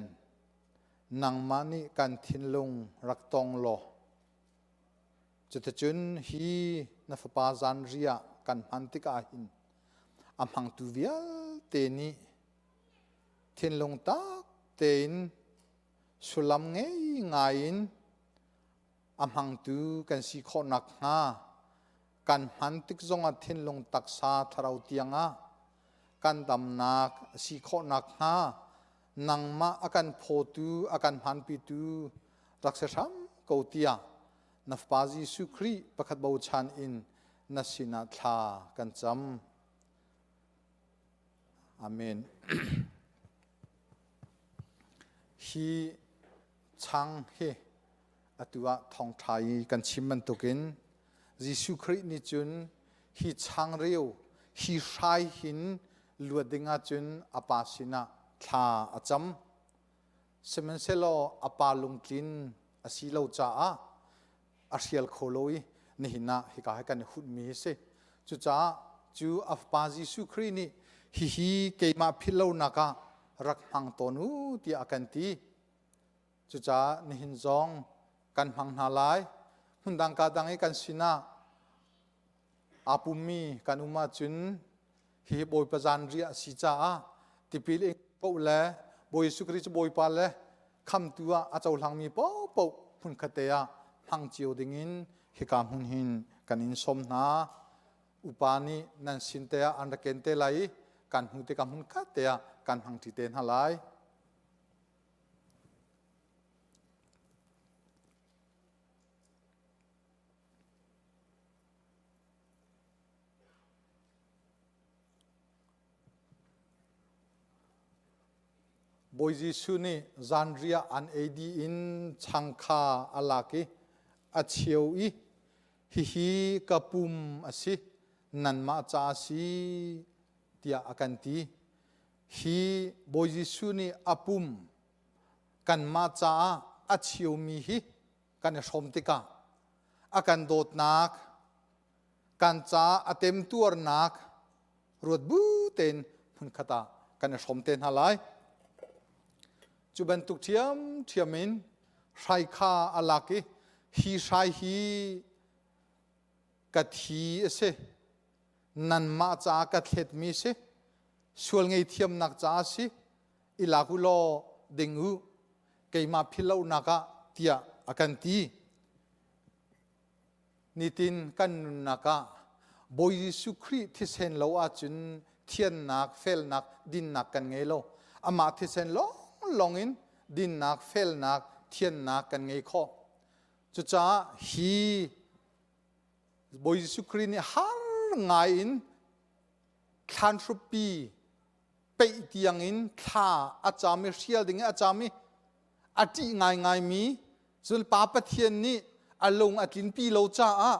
nangmah nih kan thinlung rak tong law cuticun hi na fapa zanriah kan hman tikah hin a hmangtu vialte nih thinlung tak tein sullam ngei ngai in a hmangtu kan si khawh nakhnga kan hman tik zongah thinlung taksa thlarau tiangah kan damnak a si khawh nakhnga nangmah a kan phawtu a kan hmanpitu rak si hram ko tiah na Fapa Jesuh Khrih pakhat bochan in na sinah thla kan cam. Amen. Hi chang hi atu ah thawngṭha i kan chim bantukin Jesuh Khrih nih cun hi changreu hi hrai hin luat ding ahcun a pa sinah thla a cam. Sihmanhsehlaw a pa lungtlin a si lo caah a hrial kho lo i nihin ah hika hi kan i hunhmi hi si. Cucaah cu a fapa Jesuh Khrih nih hihi keimah philh lonak ah rak hmang tawn u tiah a kan ti. Cucaah nihin zong kan hmang hna lai. Hmundang ka dang i kan sinah aa pummi kan um ahcun hihi Bawipa zanriah a si caah tipil ing paoh le Bawi Jesuh Khrih cu Bawipa le khamtu ah a cohlangmi paohpaoh hmunkhat te ah hmang cio dingin hika hmun hin kan in sawm hna. Upa nih nan sin te ah an rak ken te lai i kan hnu tikah hmunkhat te ah kan hmangṭi te hna lai. Bawi Jesuh nih zanriah an ei dih in chang kha a lak i a cheu i hihi ka pum a si, nanmah ca a si tiah a kan ti. Hi Bawi Jesuh nih a pum kanmah caah a cheumi hi kan i hrawm tikah a kan dawtnak, kan caah a temtuarnak ruat bu tein hmunkhat ah kan i hrawm te hna lai. Cu bantuk ṭhiamṭhiam in hrai kha a lak i hi hrai hi ka thi a si, nanmah caah ka thletmi a si, sual ngeihthiamnak caah a si, i lak u law ding u, keimah philhlonak ah tiah a kan ti. Nitin kan nunnak ah Bawi Jesuh Khrih thisen lo ahcun thiannak, felnak, dinnak kan ngei lo. Amah thisen lawnglawng in dinnak, felnak, thiannak kan ngei khawh. Cucaah hi Bawi Jesuh Khrih nih har ngai in thlan hruppi peih tiangin thla a cam i hrial ding in a cam i a ṭih ngaingaimi cun Pa Pathian nih a lung a tlinpi lo caah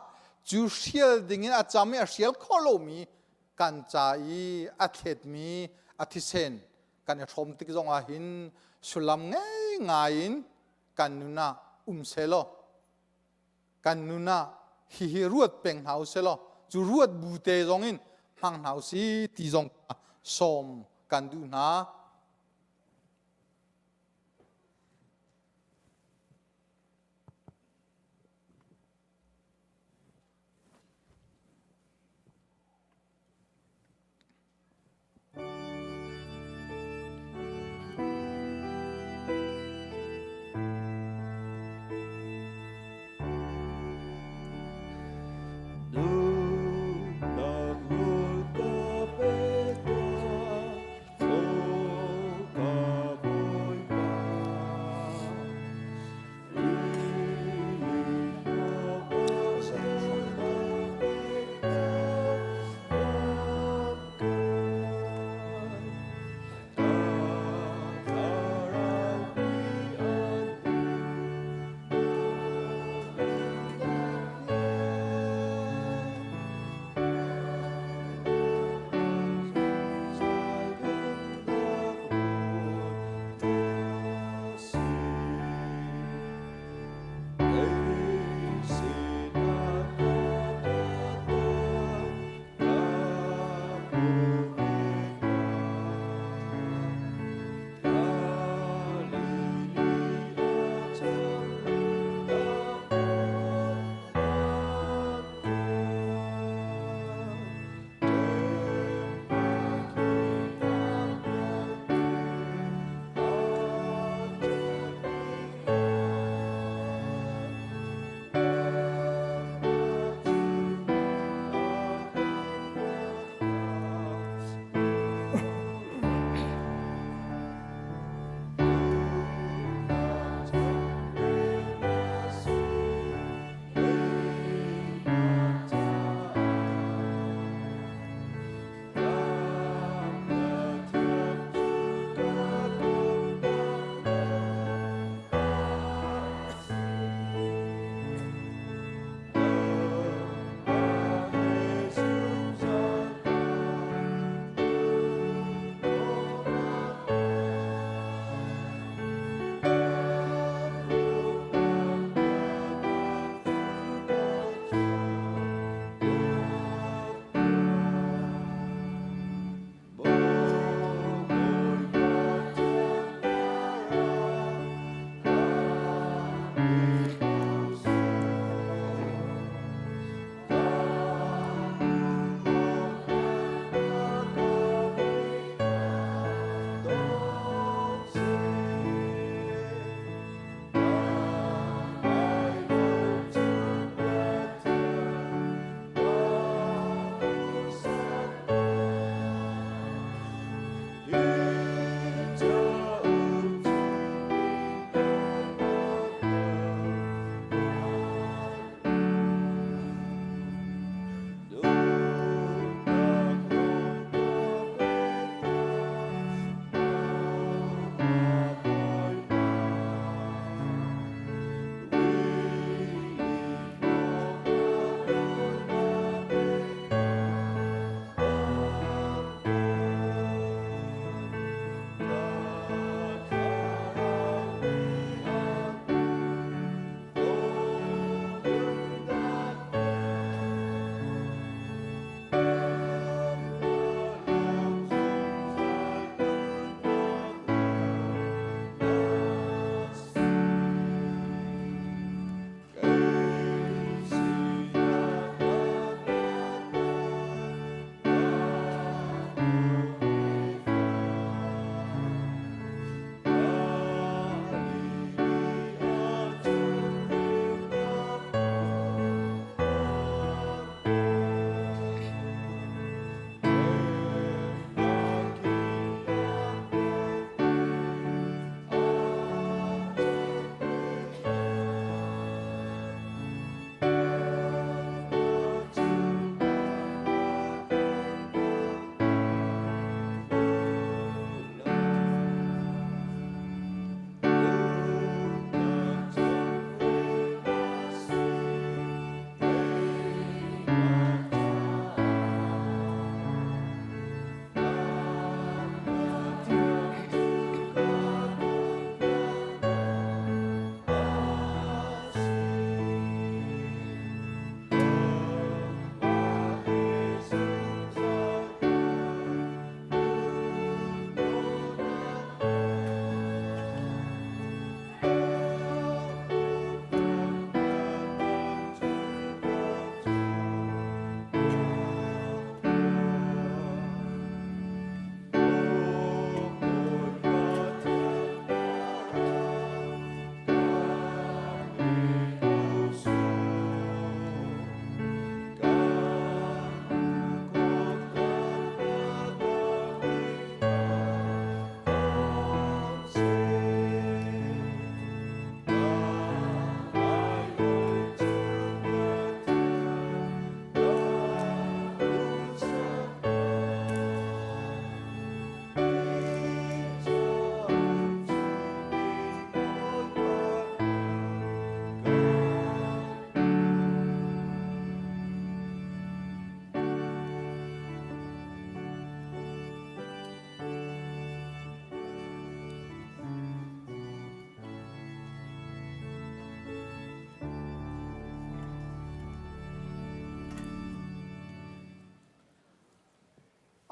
cu hrial dingin a cam i a hrial khawh lomi kan ca i a thletmi a thisen kan i hrawm tik zongah hin sullam ngei ngai in kan nun ah um selaw kan nun ah hihi ruat peng hna u selaw. Cu ruat bu te zong in hmang hna usih ti zong sawm kan duh hna. Nunnak nawl ka pe tuah.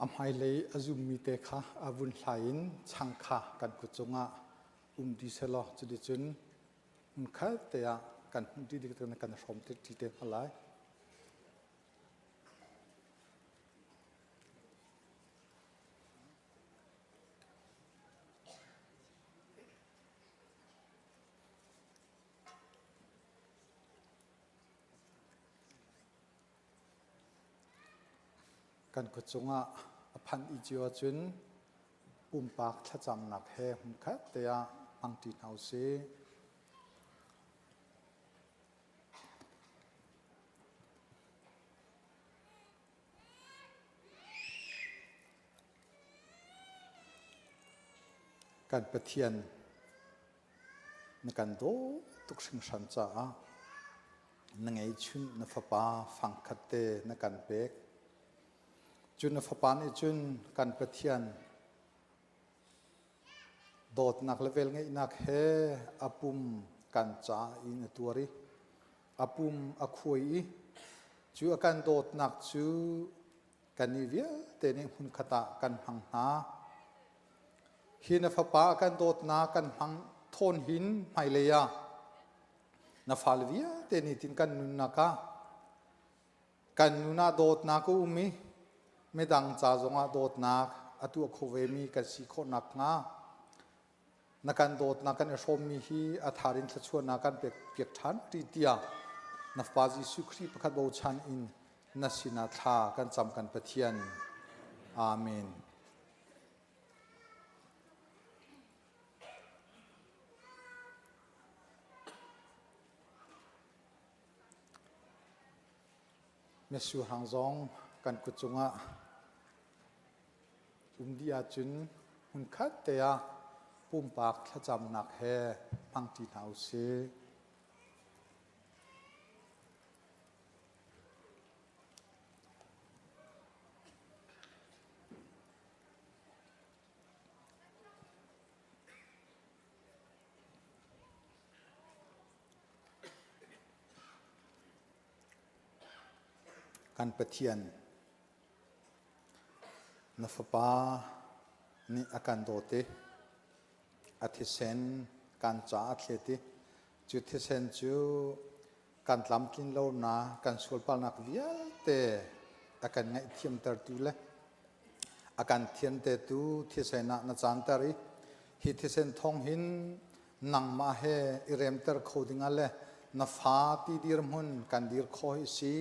A hmailei a zummi te kha a vun hlai in chang kha kan kut cungah um dih sehlaw cuticun hmunkhat te ah kan hmuh dih ding kan hrawm ṭi te hna lai. Kan kut cungah a phanh i cio ahcun pumpak thlacamnak he hmunkhat te ah hmangṭi hna usih. Kan Pathian na kan dawt tuk hringhran caah na ngeihchun na fapa fangkhat te na kan pek. Cu na fapa nih cun kan Pathian dawtnak le velngeihnak he a pum kan ca in a tuar i a pum a khuai i cu a kan dawtnak cu kannih vialte nih hmunkhat ah kan hmang hna. Hi na fapa a kan dawtnak kan hmang thawn hin hmailei ah na fale vialte nih tin kan nunnak ah kan nun ah dawtnak a um i midang ca zongah dawtnak a tuah kho vemi kan si khawh nakhnga na kan dawtnak kan i hrawmmi hi a thar in thluachuahnak kan pek piak ṭhan ti tiah na Fapa Jesuh Khrih pakhat bochan in na sinah thla kan cam kan Pathian. Amen. Mitsur hang zong kan kut cungah um dih ahcun hmunkhat te ah pumpak thlacamnak he hmangṭi hna u sih. Kan Pathian, na Fapa nih a kan dawt i a thisen kan caah a thlet i cu thisen cu kan tlamtlin lonak kan sualpalnak vialte a kan ngaihthiamtertu le a kan thiantetu thisen ah na canter i hi thisen thawng hin nangmah he i remter kho dingah le na fa ti dirhmun kan dir kho hi si.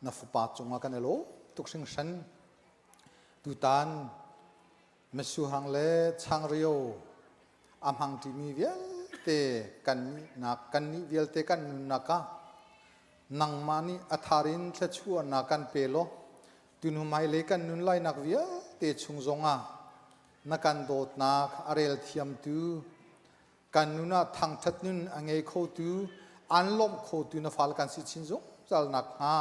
Na fapa cungah kan i lawm tuk hringhran. Tutan misuhang le changreu a hmangṭimi vialte kan nihnak kan nih vialte kan nunnak ah nangmah nih a thar in thluachuahnak kan pe law tunu hmailei kan nun lainak vialte chung zongah na kan dawtnak a rel thiamtu kan nun ah thangṭhat nun a ngei khotu an lawmh khotu na fal kan si chin zungzal nakhnga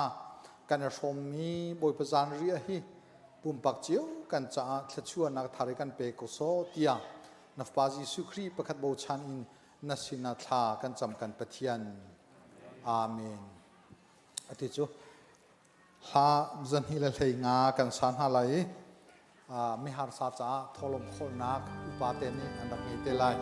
kan i hrawmmi Bawipa zanriah hi pumpak cio kan caah thluachuahnak thar i kan pe ko sawh tiah na Fapa Jesuh Khrih pakhat bochan in na sinah thla kan cam kan Pathian. Amen. Ati cu hla 215 kan sa hna lai i miharsa caah thawhlawm khawlnak upate nih an rak ngei te lai.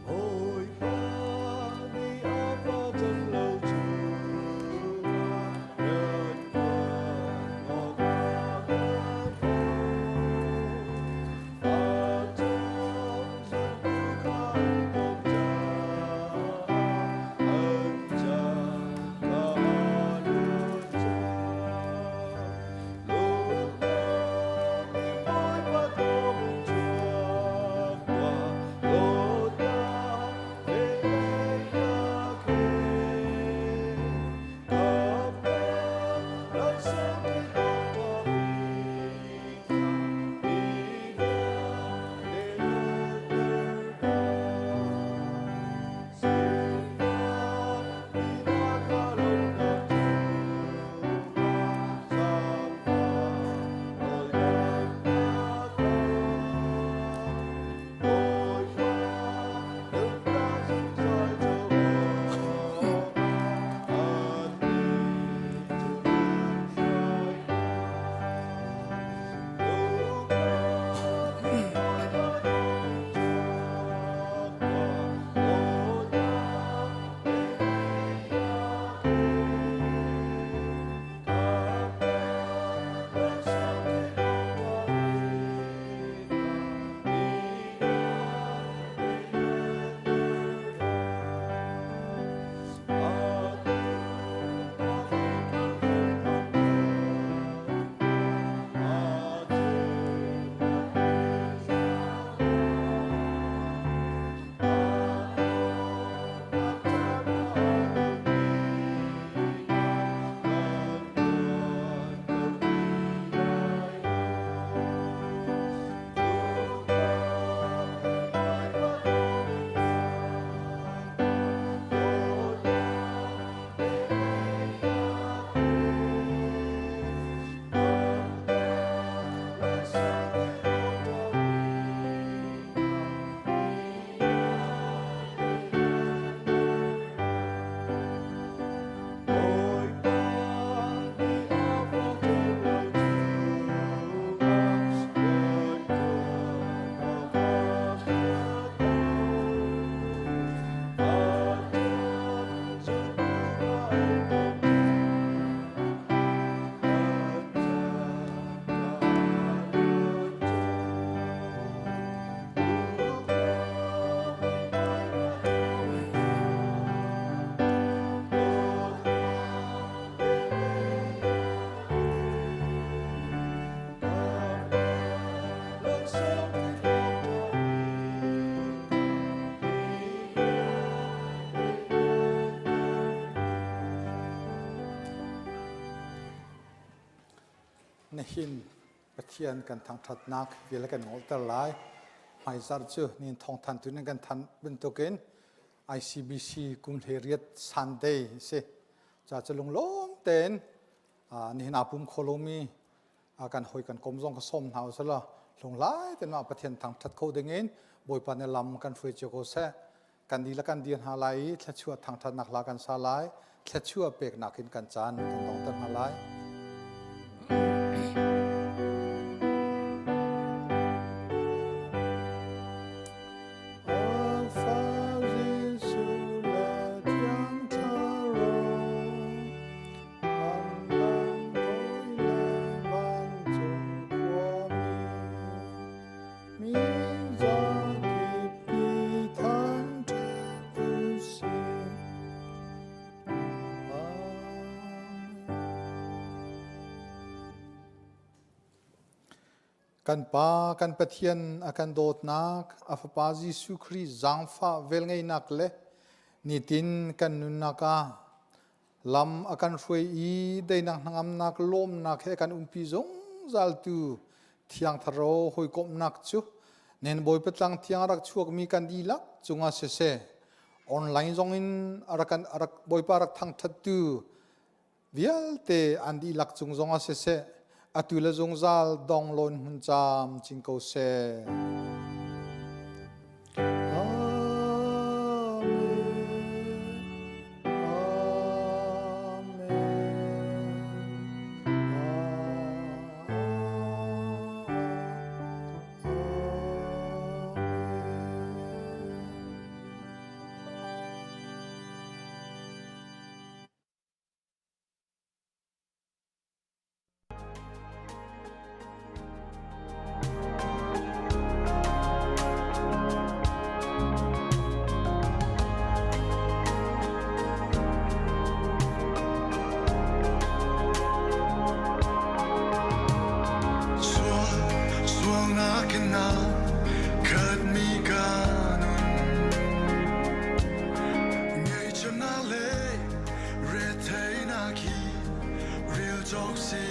Bawipa nih a pa cang lo cu rat ko. Nihin Pathian kan thangṭhatnak vial kan ngolter lai. Hmaizarh cu nin thawngthan tu nan kan thanh bantukin ICBC kum 18 Sunday si. Ca cu lunglawm tein nihin aa pum kho lomi kan hoi kan kom zong ka sawm hna usila hlunglai ten ma Pathian thangṭhat kho dingin Bawipa nih lam kan hruai cio ko seh. Kan dihlak kan dir hna lai i thluachuah thangṭhatnak hla kan sa lai. Thluachuah peknak in kan caan kan dongter hna lai. Alpha Jesuh le Thiang Thlarau, an bang bawi le vancung khuami. Mi zakip nih thangṭhat u sih. Kan Pa, kan Pathian a kan dawtnak, a Fapa Jesuh Khrih zaangfah velngeihnak le nitin kan nunnak ah lam a kan hruai i deinak hnangamnak lawmnak he kan umpi zungzaltu Thiang Thlarau hawikomhnak cu nen Bawipa tlang thiang a rak chuakmi kan dihlak cungah siseh online zongin a rak kan a rak Bawipa rak thangṭhattu vialte an dihlak cung zongah siseh atu le zungzal dong lawn hmun caam cin ko seh. Sualnak in a khatmi ka nun Ngaihchia le retheinak hi rel cawk si.